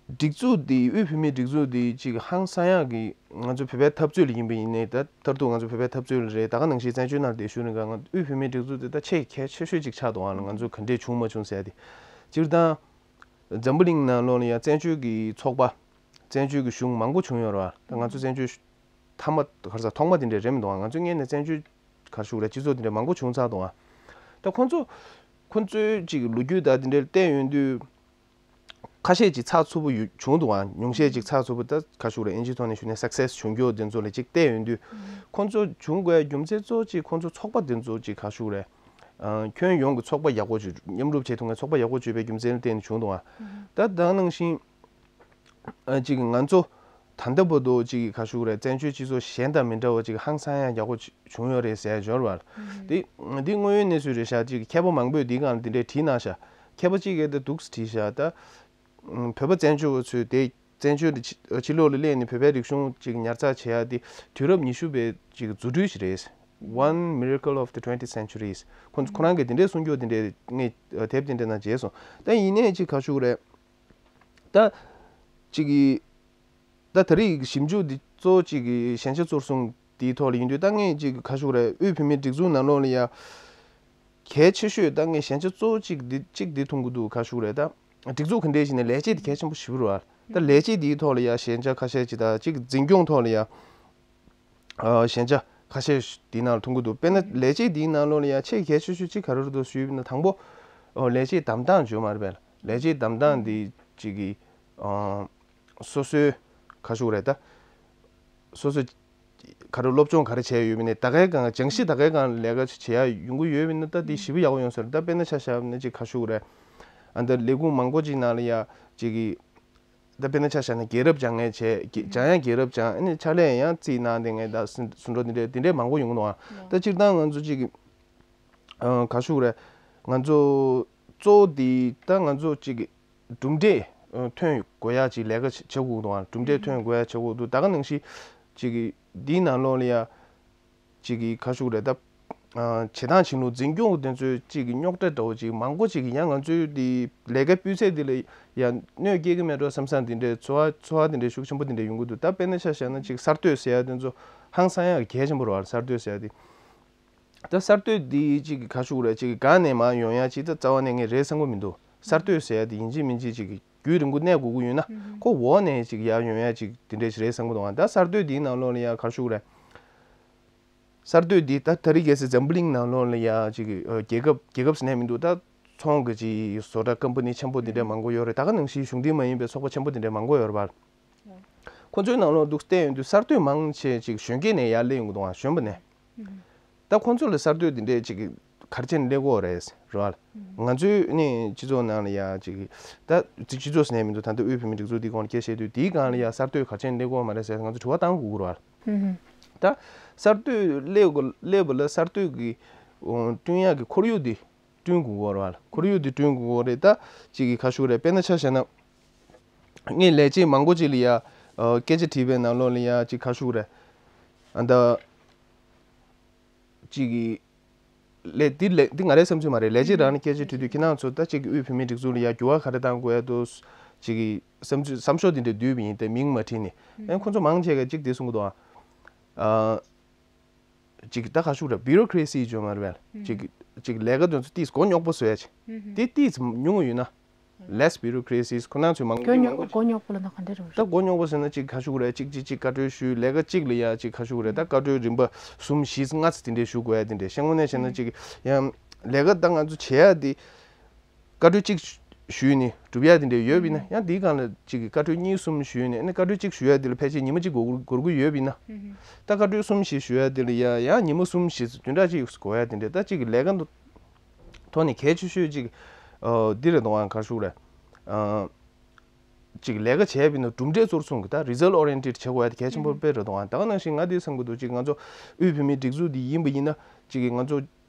སྒྲིག་འཛུགས་འདི་དབུས་བོད་མིའི་སྒྲིག་འཛུགས་འདི་གཅིག་ཧང་སང་ཡག་གི་ང་ཚོ་བོད་པའི་འཐབ་རྩོད་ལ་ཡིན་པ་ཡིན་ནའི་ད་མཐར་ཐུག་ང་ཚོ་བོད་པའི་འཐབ་རྩོད་ལ་རེད། ད་ག་ནང་བཞིན་བཙན་བྱོལ་ནང་བསྡད་ཤུལ་ནས་ང་དབུས་བོད་མིའི་སྒྲིག་འཛུགས་འདི་ད་ཆེས་གལ་ཆེ་ཤོས་ཅིག་ཆགས་འདུག་ཨ། ང་ཚོ་ག་འདྲས་བྱུང་མ་བྱུང་ཟེར་ཡ་དེ། སྤྱིར་བཏང་འཛམ་བུ་གླིང་ནང་ལོགས་ལ་ཡང་བཙན་བྱོལ་གྱི་ཚོགས་པ་བཙན་བྱོལ་གྱི་གཞུང་མང་པོ་བྱུང་ཡོད་རེད་བ། ད་ང་ཚོ་བཙན་བྱོལ་མཐའ་མ་ག་རེ་ཟ་ཐོག་མ་དེ་འདྲས་རེད་མི་འདུག་ཨ། ང་ཚོ་སྔོན་ནས་བཙན་བྱོལ་ག་རེ་ཞུ་རེད་སྤྱི་ཚོགས་དེ་འདྲས་མང་པོ་བྱུང་ཚར་འདུག་ཨ། ད་ཁོང་ཚོ་ཁོང་ཚོའི་ཅིག་ལོ་རྒྱུས་དང་དེ་འདྲས་བལྟས་ཡོང་དུས། ཁ་ཤས་ཅིག་ཚགས་ཚུད་པོ་ཡོད་བྱུང་འདུག་ཨ། ཉུང་ཤས་ཅིག་ཚགས་ཚུད་པོ་ད་ག་ཞུ་རེད། ཨིན་ཇིའི་ཐོག་ནས་ཞུས་ན་success བྱུང་རྒྱུ་དེ་ཚོ་ལ་ཅིག་བལྟས་ཡོང་དུས། ཁོང་ཚོ་བྱུང་དགོས་རྒྱུ་མཚན་གཙོ་བོ་གཅིག་ཁོང་ཚོ་ཚོགས་པ་དེ་ཚོ་ཅིག་ག་ཞུ་རེད། ཨ་ཁྱོན་ཡོངས་ཀྱི་ཚོགས་པ་ཡག་པོ་ཅིག་མཉམ་རུབ་བྱེད་ཐུབ་མཁན་ཚོགས་པ་ཡག་པོ་ཅིག་ཡོད་པའི་རྒྱུ་མཚན་ལ་བརྟེན་ནས་བྱུང་འདུག་ཨ། ད་ད་ག་ནང་བཞིན། ཨ་ཅིག་ང་ཚོ་ད་ལྟ་བར་དུ་ཅིག་ག་ཞུ་རེད། བཙན་བྱོལ་སྤྱི་ཚོགས་གཞན་དང་མི་འདྲ་བ་ཅིག་ཧང་སང་ཡག་ཡག་པོ་ཅིག་བྱུང་ཡོད་རེད་ཟེར་འབྱོར་བ། འདི་འདི་དངོས་ཡོད་གནས་ཚུལ་རེད་ཤག་ཅིག་མཁས་པ་མང་པོས་འདིའི་སྒང་ལ་འདི་འདྲས་བྲིས་གནང་ཤག་མཁས་པ་གཅིག་གིས་ད་འདུག་སེ་བྲིས་བཞག་ད། ཨམ། བོད་པ་བཙན་བྱོལ་བ་ཚོས་དེ་བཙན་བྱོལ་དུ་ཕྱི་ཕྱི་ལོགས་ལ་སླེབས་ནས་བོད་པའི་རིག་གཞུང་ཅིག་ཉར་ཚགས་བྱེད་ཡ་དེ་དུས་རབས་ཉི་ཤུ་པའི་ཅིག་རྫུ་འཕྲུལ་ཞིག་རེད། One miracle of the twentieth centuries. ཁོ་ཁོ་རང་གིས་དེ་འདྲའི་གསུང་རྒྱུ་དེ་འདྲའི་ངས་དེབ་དེ་འདྲའི་ནང་མཇལ་སོང་། ད་ཡིན་ནའི་ཅིག་ག་ཞུ་དགོས་རེད། ད་ཅིག་གི་ད་ད་རེས་ཞིབ་འཇུག་འདི་གཙོ་བོ་གཅིག་གི་ཞན་ཆ་གཙོར་བཟུང་འདིའི་ཐོག་ལ་ཡིན་དུས། ད་ངས་ཅིག་ག་ཞུ་རེད། དབུས་བོད་མིའི་སྒྲིག་འཛུགས་ནང་ལོགས་ལ་ཡ་གལ་ཆེ་ཤོས། ད་ངས་ཞན་ཆ་གཙོ་བོ་གཅིག་འདི་གཅིག་འདི་མཐོང་གི་འདུག་ག་ཞུ་རེད། ད་སྒྲིག་འཛུགས་ག་འདྲས་ཞིག་ནས་ལས་བྱེད་འདི་གལ་ཆེན་པོ་ཞེ་པོ་རེད་བ། ད་ལས་བྱེད་འདིའི་ཐོག་ལ་ཡ་ཞན་ཆ་ཁ་ཤས་ཅིག་དང་། གཅིག་འཛིན་སྐྱོང་ཐོག་ལ་ཡ་ཨ་ཞན་ཆ་ཁ་ཤས་འདིའི་ནང་ལ་མཐོང་གི་འདུག་དཔེར་ན་ལས་བྱེད་འདིའི་ནང་ལོགས་ལ་ཡ་ཆེས་གལ་ཆེ་ཤོས་གཅིག་ག་རེ་རེད་འདུག་ཞུས་པ་ན། དང་པོ་ཨོ་ལས་བྱེད་བདམས་སྟངས་བརྗོད་མ་རེད་པས། ལས་བྱེད་བདམས་སྟངས་འདི་གཅིག་གི་ཨ་སོ་སོའི་ག་ཞུ་དགོས་རེད། ད་སོ་སོ་ག་རེ་སློབ་སྦྱོང་ག་རེ་བྱས་ཡོད་མིན་ནས། ད་གའི་སྒང་སྦྱང་གཞི་ད་གའི་སྒང་ལས་ཀ་བྱེད་ཡ་ཡོང་གི་ཡོད་མིན་ན། ད་དེ་ཞེ་པོ་ཡག་པོ་ཡོང་ས་རེད། ད་དཔེར་ན་ཆ་བཞག་ན་ཅིག་ག་ཞུ་དགོས་རེད། ཨ་ད་ལས་ཁུངས་མང་པོ་ཅིག་ནང་ལ་ཡ་ཅིག་གི་ད་དཔེར་ན་ཆ་བཞག་ན་རྒྱལ་རབས་སྦྱང་མཁན་བྱས། རྒྱ་སྦྱང་ཡང་རྒྱལ་རབས་སྦྱངས། ཨ་ནི་ཕྱག་ལས་ཡང་རྩིས་གནང་བསྡད་མཁན་དང་ཟུང་འབྲེལ་འདི་འདྲའི་འདི་འདྲའི་མང་པོ་ཡོང་གི་འདུག་ཨ་ད་སྤྱིར་བཏང་ང་ཚོ་ཅིག་གི་ཨ་ག་ཞུ་དགོས་རེད། ང་ཚོ་གཙོ་བོ་འདི་ད་ང་ཚོ་ཅིག་གི་གྲུབ་འབྲས་ཐོན་དགོས་ཡ་ཅིག་ལས་ཀ་བྱེད་དགོས་འདུག་ཨ། གྲུབ་འབྲས་ཐོན་དགོས་ཡ་བྱེད་དགོས་འདུག་ད་ག་ནང་བཞིན་ཅིག་གི་འདིའི་ནང་ལོགས་ལ་ཡ་ཅིག་གི་ག་ཞུ་དགོས་རེད། ད་ཨ་བྱེད་སྟངས་བྱེད་ལུགས་འཛིན་སྐྱོང་དེ་ཚོའི་ཅིག་གི་རྙོག་དྲ་འདྲ་བོ་ཅིག་མང་པོ་ཅིག་གི་ཡ་ང་ཚོའི་འདི་ལས་ཀའི་སྤུས་ཚད་འདི་ལ་ཡ་གནོད་སྐྱེལ་གི་མེད་འགྲོ་བསམ་བསམ་འདི་འདྲའི་ཚོར་བ་ཚོར་བ་འདི་འདྲའི་ཤུགས་ཆེན་པོ་འདི་འདྲ་ཡོང་གི་འདུག་ད་དཔེར་ན་ཆ་བཞག་ན་ཅིག་གསར་གཏོད་ཟེར་ཡ་དེ་ཚོ་ཧང་སང་ཡ་གལ་ཆེན་པོ་རེད་བ། གསར་གཏོད་ཟེར་ཡ་དེ། ད་གསར་གཏོད་འདི་ཅིག་གི་ག་ཞུ་དགོས་རེད། ཅིག་གི་སྒང་ནས་མར་ཡོང་ཡ་ཅིག་ད་རྩ་བ་ནས་ངས་རེད་བསམ་གི་མི་འདུག་གསར་གཏོད་ཟེར་ཡ་དེ་ཡིན་གཅིག་མིན་གཅིག་ཅིག་གི་རྒྱུན་རིང་པོ་གནས་དགོས་ཀྱི་ཡོད་ན། ཁོ་འོག་ནས་ཅིག་ཡར་ཡོང་ཡ་ཅིག་དེ་འདྲས་ཞིག་རེད་བསམ་གི་འདུག་ཨ་ད་གསར་གཏོད་འདིའི་ནང་ལོགས་ལ་ཡ་ག་ཞུ་དགོས་རེད། གསར་གཏོད་འདི་ད་ད་རེས་གལ་སྲིད་འཛམ་བུ་གླིང་ནང་ལོགས་ལ་ཡ་ཅིག་གི་ཨ་རྒྱལ་ཁབ་རྒྱལ་ཁབ་ཟེར་ནས་མི་འདུག་ད་ཚོང་གི་ཅིག་བཟོ་གྲྭ་ཀམ་པ་ནི་ཆེན་པོ་འདི་འདྲས་མང་པོ་ཡོད་རེད། ད་ག་ནང་བཞིན་གཞུང་འབྲེལ་མ་ཡིན་པའི་ཚོགས་པ་ཆེན་པོ་འདི་འདྲས་མང་པོ་ཡོད་རེད་པ། ཁོ་ཚོའི་ནང་ལོགས་འདུག་བལྟས་ཡོང་དུས་གསར་གཏོད་མང་ཆེ་ཅིག་གཞོན་སྐྱེས་ནས་ཡར་སླེབས་ཡོང་གི་འདུག་ཨ། གཞོན་པ་ནས། ད་ཁོང་ཚོ་ལ་གསར་གཏོད་འདི་འདྲས་ཅིག་ག་རེ་བྱས་ནས་སླེབས་ཀྱི་ཡོད་རེད་རེད་བ། ང་ཚོའི་ནི་སྤྱི་ཚོགས་ནང་ལ་ཡ་ཅིག་ད་སྤྱི་ཚོགས་ཟེར་ནས་མི་འདུག་ད་ལྟ་དབུས་བོད་མིའི་སྒྲིག་འཛུགས་འདིའི་སྒང་ལ་སྐད་བཤད་དུས་འདིའི་སྒང་ལ་ཡ་གསར་གཏོད་ག་རེ་བྱས་ནས་སླེབས་ཀྱི་ཡོད་མ་རེད་ཟེར་ང་ཚོ་དྲི་བ་བཏང་དགོས་ཀྱི་རེད་བ། ད་གསར་གཏོད་སླེབས་དགོས་སླེབས་པ་ལ་གསར་གཏོད་ཀྱི་ཨོ་བསྐྲུན་ཡག་གི་ཁོར་ཡུག་འདི་བསྐྲུན་དགོས་ཀྱི་ཡོད་རེད་བ། ཁོར་ཡུག་འདི་བསྐྲུན་དགོས་ཀྱི་ཡོད་རེད། ད་ཅིག་གི་ག་ཞུ་རེད། དཔེར་ན་ཆ་བཞག་ན། ངས་ལས་བྱེད་མང་པོ་ཅིག་ལ་ཡ་ཨ་སྐད་ཆ་དྲིས་པའི་ནང་ལོགས་ལ་ཡ་ཅིག་ག་ཞུ་རེད། ཨ་ད་ཅིག་གི་ལས་འདི་ལས་འདི་ང་རའི་བསམ་ཚུལ་མ་རེད། ལས་བྱེད་རང་ནས་སྐད་ཆ་དྲིས་དུས་ཁྱེད་རང་ཚོ་ད་ཅིག་གི་དབུས་བོད་མིའི་སྒྲིག་འཛུགས་ལ་ཡ་འགྱུར་བ་ག་རེ་གཏང་དགོས་ཡ་འདུག་ཅིག་གི་བསམ་ཚུལ་བསམ་ཤོག་འདི་འདྲ་བསྡུས་པ་ཡིན་ཏེ་མིང་མ་བྲིས་ནས། ཨ་ཁོ་ཚོ་མང་ཆེ་ག་ཅིག་འདི་གསུང་གི་འདུག་ཨ། ཨ། ཅིག་ད་ག་ཞུ་ར་བྷི་རོ་ཀེ་རེ་སི་བརྗོད་མ་རེད་པས། ཅིག་ཅིག་ལས་ཀ་དེ་ཚོ་ཏིས་མགོ་རྙོག་པོ་བཟོ་ཡ་ཅིག་དེ་ཏིས་ཉུང་ངུ་ཡོད་ན། less bureaucracies ཁོ་ན་ཚོས་མང་མགོ་རྙོག་མགོ་རྙོག་པོ་ལ་ན་ག་འདྲ་རེད། ད་མགོ་རྙོག་པོ་ཟེར་ན་ཅིག་ག་ཞུ་ར་ཅིག་ཅིག་ཅིག་བཀའ་འཁྲོལ་ཞུས། ལས་ཀ་གཅིག་ལ་ཡ་ཅིག་ག་ཞུ་ར་ད་བཀའ་འཁྲོལ་རིམ་པ་གསུམ་བཞི་ལྔ་ཙམ་དེ་འདྲས་ཞུ་དགོས་ཡ་དེ་འདྲས། བཤད་དངོས་གནས་བཤད་ན་ཅིག་ཡང་ལས་ཀ་ད་ང་ཚོ་བྱེད་ཡ་དེ། བཀའ་འཁྲོལ་གཅིག་ཞུས་ནས་སྒྲུབ་ཡ་དེ་འདྲ་ཡོད་པ་ཡིན་ན། ཡང་དེའི་སྒང་ལ་གཅིག་གི་བཀའ་འཁྲོལ་གཉིས་གསུམ་ཞུས་ནས། ཨ་ནི་བཀའ་འཁྲོལ་གཅིག་ཞུ་ཡ་དེ་ལ་ཕལ་ཆེར་ཉི་མ་གཅིག་འགོར་འགོར་གྱི་ཡོད་པ་ཡིན་ན། ད་བཀའ་འཁྲོལ་གསུམ་བཞི་ཞུ་ཡ་དེ་ལ་ཡ་ཡང་ཉི་མ་གསུམ་བཞི་བདུན་ཕྲག་གཅིག་འགོར་ཡ་དེ་འདྲ། ད་གཅིག་གི་ལས་ཀ་ཐོག་ནས་གལ་ཆེ་ཤོས་གཅིག་ཨ་འདི་རེད་འདུག་ཨང་། ག་རེ་ཞུ་དགོས་རེད། ཨ་གཅིག་ལས་ཀ་བྱས་པ་ཡིན་ན་གྲུབ་འབྲས་གཙོར་བཟུང་གི་ད་result oriented བྱེད་དགོས་ཡ་དེ་གལ་ཆེན་པོ་དཔེ་རེད་འདུག་ཨང་། ད་ག་ནང་བཞིན་ང་འདི་བསམ་གྱི་འདུག་གཅིག་ང་ཚོ་དབུས་བོད་མིའི་སྒྲིག་འཛུགས་འདི་ཡིན་པ་ཡིན་ན། གཅིག་གི་ང་ཚོ་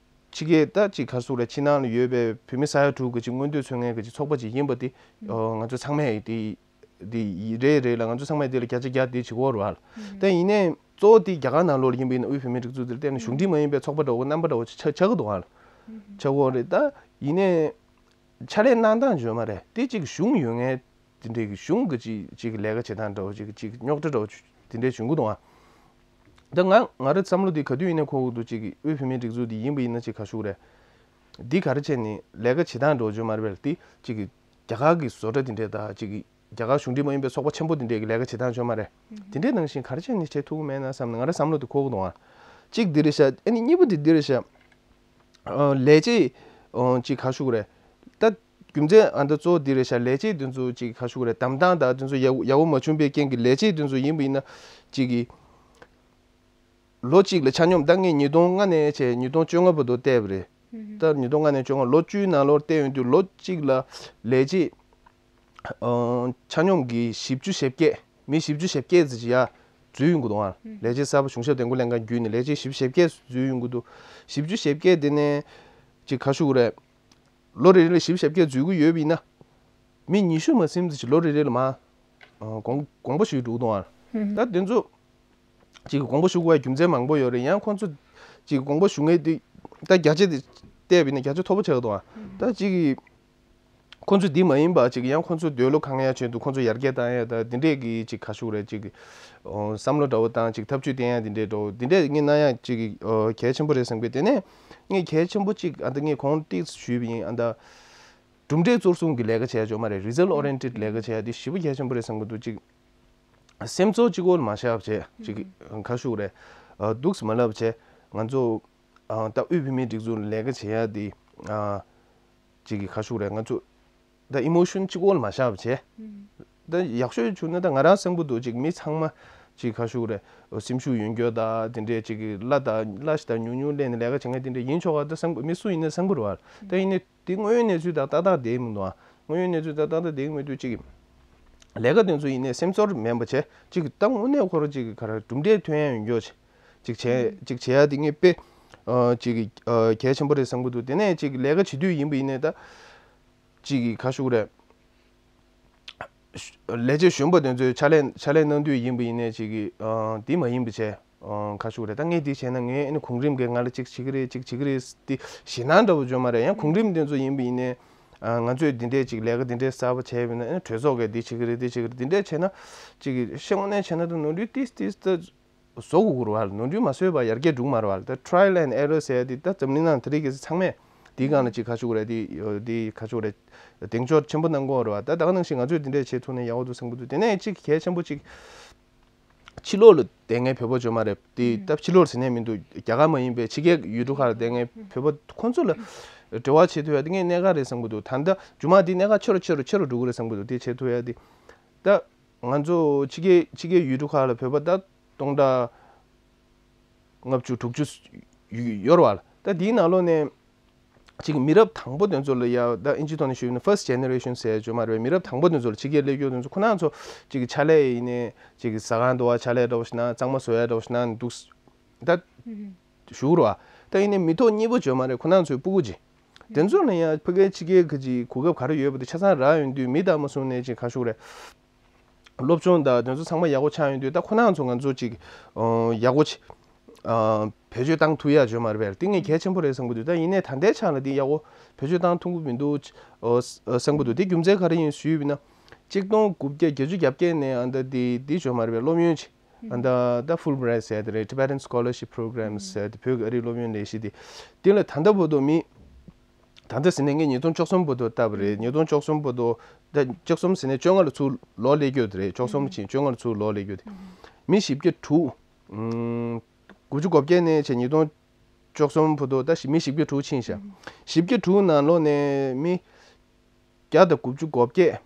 ཕྱི་རྒྱལ་ད་ཅིག་ག་རེ་ཞུ་དགོས་རེད། ཕྱི་ནང་ལ་ཡོད་པའི་བོད་མི་ས་ཡ་དྲུག་གི་ཅིག་མངོན་འདོད་མཚོན་མཁན་གྱི་ཅིག་ཚོགས་པ་ཅིག་ཡིན་པ་དེ། ཨོ་ང་ཚོ་ཚང་མས་དེ་དེ་རེད་རེད་ལ། ང་ཚོ་ཚང་མས་དེ་ལ་བརྒྱ་ཆ་བརྒྱ་དེ་བྱེད་ཀྱི་ཡོད་རེད་བ། ད་ཡིན་ནའི་གཙོ་བོ་དེ་རྒྱ་གར་ནང་ལོགས་ལ་ཡིན་པ་ཡིན་ན། དབུས་བོད་མིའི་སྒྲིག་འཛུགས་དེ་ལ་བལྟས་ན་གཞུང་འབྲེལ་མ་ཡིན་པའི་ཚོགས་པ་འདྲ་བོ་རྣམ་པ་འདྲ་བོ་ཆགས་ཆགས་ཀྱི་འདུག་བ། ཆགས་ཀྱི་ཡོད་རེད། ད་ཡིན་ནའི་ཕྱག་ལས་གནང་སྟངས་བརྗོད་མ་རེད། དེ་གཅིག་གཞུང་ཡོད་མཁན་དེ་འདྲའི་གི་གཞུང་གི་ཅིག་ཅིག་ལས་ཀ་བྱེད་སྟངས་འདྲ་བོ་ཅིག་ཅིག་རྙོག་དྲ་འདྲ་བོ་དེ་འདྲའི་བྱུང་གི་འདུག་ཨ། ད་ང་ང་རའི་བསམ་བློ་དེ་ག་དུས་ཡིན་ནའི་འཁོར་གི་འདུག་གཅིག་གི་དབུས་བོད་མིའི་སྒྲིག་འཛུགས་དེ་ཡིན་པ་ཡིན་ན་ཅིག་ག་རེ་ཞུ་དགོས་རེད། འདི་ག་རེ་བྱས་ནས་ལས་ཀ་བྱེད་སྟངས་འདྲ་བོ་བརྗོད་མ་རེད་པས། དེ་གཅིག་གི་རྒྱ་གར་གི་བཟོ་གྲྭ་དེ་འདྲས་དང་གཅིག་གི་རྒྱ་གར་གཞུང་འབྲེལ་མ་ཡིན་པའི་ཚོགས་པ་ཆེན་པོ་དེ་འདྲས་ཀྱི་ལས་ཀ་བྱེད་སྟངས་བརྗོད་མ་རེད། དེ་འདྲའི་ནང་བཞིན་ག་རེ་བྱས་ནས་བྱེད་ཐུབ་ཀྱི་མེད་ན་བསམ་ནས་ང་རའི་བསམ་བློ་དེ་འཁོར་གི་འདུག་ཨ། གཅིག་འདི་རེད་ཤག་ཨ་ནི་གཉིས་པ་དེ་འདི་རེད་ཤག་ཨ་ལས་བྱེད་ཨ་ཅིག་ག་རེ་ཞུ་དགོས་རེད། ད་རྒྱུ་མཚན་ཨ་ད་གཙོ་བོ་འདི་རེད་ཤག་ལས་བྱེད་དེ་ཚོ་ཅིག་ག་རེ་ཞུ་དགོས་རེད། གདམ་སྟངས་དང་དེ་ཚོ་ཡག་ཡག་པོ་མ་བྱུང་པའི་རྐྱེན་གྱིས་ལས་བྱེད་དེ་ཚོ་ཡིན་པ་ཡིན་ན་ཅིག་གི་ལོ་གཅིག་ལ་ཆ་སྙོམས། ད་ངས་ཉིས་སྟོང་ལྔ་ནས་བྱས་ཉིས་སྟོང་བཅོ་ལྔ་བར་དུ་བལྟས་པ་རེད། ད་ཉིས་སྟོང་ལྔ་ནས་བཅོ་ལྔ་ལོ་བཅུའི་ནང་ལོགས་བལྟས་ཡོང་དུས་ལོ་གཅིག་ལ་ལས་བྱེད་ཨ་ཆ་སྙོམས་ཀྱི་བཞི་བཅུ་ཞེ་བརྒྱད། མི་བཞི་བཅུ་ཞེ་བརྒྱད་ཙམ་ཅིག་ཡར་འཛུལ་ཡོང་གི་འདུག་ཨ། ལས་བྱེད་གསར་པ་གཞུང་ཞབས་བདེ་འགོད་ལྷན་ཁང་བརྒྱུད་ནས་ལས་བྱེད་བཞི་བཅུ་ཞེ་བརྒྱད་འཛུལ་ཡོང་གི་འདུག་བཞི་བཅུ་ཞེ་བརྒྱད་དེ་ནས་ཅིག་ག་རེ་ཞུ་དགོས་རེད། ལོ་རེ་རེ་ལ་བཞི་བཅུ་ཞེ་བརྒྱད་འཛུལ་གྱི་ཡོད་པ་ཡིན་ན། མི་ཉི་ཤུ་མ་ཟིན་ཙམ་ཅིག་ལོ་རེ་རེ་ལ་མར་ཨ་དགོངས་དགོངས་པ་ཞུས་འདུག་དང་། ད་དེ་ཚོ་ཅིག་དགོངས་པ་ཞུ་དགོས་པའི་རྒྱུ་མཚན་མང་པོ་ཡོད་རེད། ཡང་ཁོང་ཚོ་ཅིག་དགོངས་པ་ཞུ་མཁན་དེ་ད་བརྒྱ་ཆ་དེ་བལྟས་པ་ཡིན་ན་བརྒྱ་ཆ་མཐོ་པོ་ཆགས་འདུག་ཨ། ད་ཅིག་ཁོང་ཚོ་འདི་མ་ཡིན་པ་ཅིག་ཡང་ཁོང་ཚོ་འདོད་བློ་ཁེངས་ཡ་ཆེད་དུ་ཁོང་ཚོ་ཡར་རྒྱས་བཏང་ཡ་ད་འདི་འདྲས་ཀྱི་ཅིག་ག་ཞུ་རེད། ཅིག་ཨོ་བསམ་བློ་འདྲ་བོ་བཏང་། ཅིག་ཐབས་ཇུས་བསྟེན་ཡ་འདི་འདྲས་འདྲ་བོ་འདི་འདྲས་ངས་གནང་ཡ་ཅིག་ཨོ་གལ་ཆེན་པོ་རེད་བསམ་གི། དེ་ནས་ངས་གལ་ཆེན་པོ་ཅིག་ཨ་ད་ངས་གོང་ཏིག་ཞུས་པ་ཡིན། ཨ་ད་གྲུབ་འབྲས་གཙོར་བཟུང་གི་ལས་ཀ་བྱས་ཡོད་མ་རེད། Result oriented ལས་ཀ་བྱས་ཡ་འདི་ཞེ་པོ་གལ་ཆེན་པོ་རེད་བསམ་གི་འདུག་ཅིག་སེམས་ཚོར་གཅིག་པོ་ལ་མ་བཞག་པ་བྱས། ཅིག་ག་ཞུ་རེད། ཨ་འདུག་སེ་མ་ལབ་བྱས། ང་ཚོ་ཨ་ད་དབུས་བོད་མིའི་སྒྲིག་འཛུགས་ལ་ལས་ཀ་བྱེད་ཡ་འདི་ཨ་ཅིག་ག་ཞུ་རེད། ང་ཚོ་ད་ཨི་མོ་ཤོན་གཅིག་པོ་ལ་མ་བཞག་པ་བྱས། ད་ཡག་ཤོས་བྱུང་ན་ད་ང་རང་བསམ་གི་འདུག་ཅིག་མི་ཚང་མ་ཅིག་ག་ཞུ་རེད། སེམས་ཤུགས་ཡོད་རྒྱུ་ད་དེ་འདྲས་ཅིག་གི་གླ་ད་གླ་ཞིག་ད་ཉུང་ཉུང་ལེན་ནས་ལས་ཀ་བྱེད་མཁན་དེ་འདྲས་ཡིན་ཆོག་ག་ད་བསམ་གི། མི་སུ་ཡིན་ན་བསམ་གི་རེད་བ། ད་ཡིན་ནའི་དེ་དངོས་ཡོད་གནས་ཚུལ་དང་ཏག་ཏག་བསྡད་མི་འདུག་ཨ། དངོས་ཡོད་གནས་ཚུལ་དང་ཏག་ཏག་བསྡད་མི་འདུག་ཅིག་ལས་ཀ་དེ་ཚོ་ཡིན་ནའི་སེམས་ཚོར་མེད་པ་བྱས། ཅིག་ད་དངོས་གནས་ཁོ་རང་ཅིག་ག་རེ་གྲུབ་འབྲས་ཐོན་ཡ་ཡོད་རྒྱུ་ཅིག་བྱས་ཅིག་བྱེད་ཡ་དེ་ངས་དཔེ་ཨ་ཅིག་ཨ་གལ་ཆེན་པོ་རེད་བསམ་གི་འདུག་དེ་ནས་ཅིག་ལས་ཀ་བྱེད་དུས་ཡིན་པ་ཡིན་ནའི་ད་ཅིག་ག་ཞུ་རེད། ལས་བྱེད་གཞོན་པ་དེ་ཚོས་ཕྱག་ལས་ཕྱག་ལས་གནང་དུས་ཡིན་པ་ཡིན་ནའི་ཅིག་གི་ཨ་འདི་མ་ཡིན་པ་བྱས། ཨ་ག་ཞུ་རེད། ད་ངས་འདི་བྱས་ན་ངས་ཨ་ནི་གོང་རིམ་གྱིས་ང་ལ་ཅིག་བྱེད་ཀྱི་རེད། ཅིག་བྱེད་ཀྱི་རེད། འདི་ཞེད་སྣང་འདྲ་བོ་བྱུང་མ་རེད། ཡང་གོང་རིམ་དེ་ཚོ་ཡིན་པ་ཡིན་ནའི་ཨ་ང་ཚོས་འདི་འདྲས་ཅིག་ལས་ཀ་འདི་འདྲས་གསར་པ་བྱས་པ་ཡིན་ན། ཨ་ནི་གྲོས་ཚོགས་ཀྱིས་འདི་བྱེད་ཀྱི་རེད། འདི་བྱེད་ཀྱི་རེད། འདི་འདྲས་བྱས་ན་ཅིག་གི་ཤེས་དངོས་གནས་བྱས་ན་ད་ནོར་འཁྲུལ་ཏིས་ཏིས་ད་བཟོ་དགོས་ཀྱི་རེད་བ། ནོར་འཁྲུལ་མ་བཟོས་པ་ཡར་རྒྱས་འགྲོ་གི་མ་རེད་བ། ད་trial and error ཟེར་ཡ་འདི་ད་འཛམ་གླིང་ནང་དེ་རིང་ཁ་སང་ཚང་མས་འདིའི་སྒང་ལ་ཅིག་ག་ཞུ་དགོས་རེད། འདི་འདི་ག་ཞུ་དགོས་རེད། གདེང་འཇོག་ཆེན་པོ་གནང་གི་ཡོད་རེད་བ། ད་ད་ག་ནང་བཞིན་ང་ཚོས་འདི་འདྲས་བྱེད་ཐུབ་ན་ཡག་པོ་འདུག་བསམ་གྱི་འདུག་དེ་ནས་གཅིག་གལ་ཆེན་པོ་གཅིག་ཕྱི་ལོགས་ལ་བསྡད་མཁན་བོད་པ་ཡོད་མ་རེད། དེ་ད་ཕྱི་ལོགས་ཟེར་ནས་མི་འདུག་རྒྱ་གར་མ་ཡིན་པའི་ཕྱི་རྒྱལ་ཡུལ་གྲུ་ཁག་ལ་བསྡད་མཁན་བོད་པ་ཁོང་ཚོ་ལ་འབྲེལ་བ་བྱེད་ཐུབ་ཡ་དེ་ངས་གནད་འགག་རེད་བསམ་གྱི་འདུག་ད་ལྟ་མཇུག་མ་དེ་གནད་འགག་ཆེ་རུ་ཆེ་རུ་ཆེ་རུ་འགྲོ་གི་རེད་བསམ་གྱི་འདུག་དེ་བྱེད་ཐུབ་ཡ་དེ། ད་ང་ཚོ་ཕྱི་རྒྱལ་ཕྱི་རྒྱལ་ཡུལ་གྲུ་ཁག་ལ་བོད་པ་ད་སྟོང་ཕྲག་ལྔ་བཅུ་དྲུག་ཅུ་ཡོད་རེད་བ། ད་དེའི་ནང་ལོགས་ནས་ཅིག་མི་རབས་དང་པོ་དེ་ཚོ་ལ་ཡ། ད་ཨིན་ཇི་ཐོག་ནས་ཞུས་ན་first generation ཟེར་ཡ་ཡོད་མ་རེད་བས། མི་རབས་དང་པོ་དེ་ཚོ་ལ་ཕྱི་རྒྱལ་སླེབས་ཡོད་དེ་ཚོ་ཁོ་རང་ཚོ་ཅིག་ཕྱག་ལས་ཡིན་ནའི་ཅིག་ཟ་ཁང་དུ་བ་ཕྱག་ལས་འདྲ་བོ་ཞིག་གནང་། གཙང་མ་བཟོ་ཡ་འདྲ་བོ་ཞིག་གནང་འདུག་ད་ཞུ་རོགས། ད་ཡིན་ནའི་མི་ཐོག་གཉིས་པོ་ཡོད་མ་རེད། ཁོ་རང་ཚོའི་སྤུ་གུ་ཅིག་དེ་ཚོ་ལ་ཡང་ཕ་གིའི་ཕྱི་རྒྱལ་གྱི་གོ་སྐབས་ག་རེ་ཡོད་པ་དེ་ཆ་ཚང་རག་ཡོང་དུས། མི་དང་མ་སོང་ནས་ཅིག་ག་ཞུ་རེད། སློབ་སྦྱོང་དང་དེ་ཚོ་ཚང་མ་ཡག་པོ་ཆགས་ཡོང་དུས། ད་ཁོ་རང་ཚོ་ང་ཚོ་ཅིག་ཨ་ཡག་པོ་ཅིག་ཨ་བེད་སྤྱོད་བཏང་ཐུབ་ཡ་ཡོད་མ་རེད་པས། དེ་ངས་གལ་ཆེན་པོ་རེད་བསམ་གྱི་འདུག་ད་ཡིན་ནའི་ད་ལྟའི་ཆ་ལ་དེ་ཡག་པོ་བེད་སྤྱོད་བཏང་ཐུབ་ཀྱི་མི་འདུག་ཨ་བསམ་གྱི་འདུག་དེ་རྒྱུ་མཚན་ག་རེ་ཡིན་ཞུས་པ་ཡིན་ན། གཅིག་སྟོང་དགུ་བརྒྱ་བརྒྱད་ཅུ་གྱ་བརྒྱད་ནས་ཨ་ད་དེ་དེ་ཡོད་མ་རེད་པས། སློབ་ཡོན་ཅིག་ཨ་ད་ད་Fulbright ཟེར་ཡ་དེ་རེད། Tibetan Scholarship Program ཟེར་ཡ་དེ་བོད་ཀྱི་ཨ་རིའི་སློབ་ཡོན་ལས་གཞི་དེ། དེ་ལ་ད་ལྟ་བར་དུ་མི་ད་ལྟ་ཟེར་ནས་ངས་ཉིས་སྟོང་བཅུ་གསུམ་བར་དུ་བལྟས་པ་རེད། ཉིས་སྟོང་བཅུ་གསུམ་བར་དུ། ད་བཅུ་གསུམ་ཟེར་ནས་བཅོ་ལྔ་ལ་ཚུར་ལོག་སླེབས་ཀྱི་ཡོད་རེད། བཅུ་གསུམ་ཕྱིན་བཅོ་ལྔ་ལ་ཚུར་ལོག་སླེབས་ཀྱི་ཡོད་རེད། མི་བཞི་བརྒྱ་དྲུག་ཨུམ། དགུ་བཅུ་གོ་བརྒྱད་ནས་བྱས་ཉིས་སྟོང་བཅུ་གསུམ་བར་དུ་ད་ཞི་མི་བཞི་བརྒྱ་དྲུག་ཕྱིན་ཤག་བཞི་བརྒྱ་དྲུག་ནང་ལོགས་ནས་མི་བརྒྱ་དང་དགུ་བཅུ་གོ་བརྒྱད་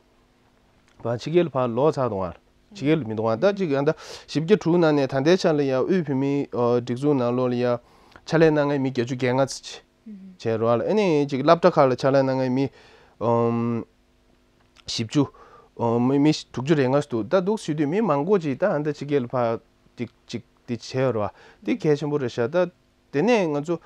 ཕར་ཕྱི་རྒྱལ་ལ་ཕར་ལོག་ཚར་འདུག་ག་ཕྱི་རྒྱལ་ལ་མི་འདུག་ག་ད་ཅིག་ཡང་ད་བཞི་བརྒྱ་དྲུག་ནང་ནས་ད་ལྟའི་ཆ་ལ་ཡ་དབུས་བོད་མིའི་ཨ་སྒྲིག་འཛུགས་ནང་ལོགས་ལ་ཡ་ཕྱག་ལས་གནང་མཁན་མི་བརྒྱད་ཅུ་གྱ་ལྔ་ཙམ་ཅིག་བྱས་རེད་བ་ལ། ཨ་ནི་ཅིག་སློབ་གྲྭ་ཁག་ལ་ཕྱག་ལས་གནང་མཁན་མི་ཨམ་བཞི་བཅུ། ཨོ། མི་མི་དྲུག་ཅུ་རེ་ལྔ་ཞིག་འདུག་ད་འདུག་ཞུ་དུས་མི་མང་པོ་ཅིག་ད་ཨ་ད་ཕྱི་རྒྱལ་ལ་ཕར་ཅིག་ཅིག་འདི་བྱས་ཡོད་རེད་བ། འདི་གལ་ཆེན་པོ་རེད་ཤག་ད་དེ་ནས་ང་ཚོ་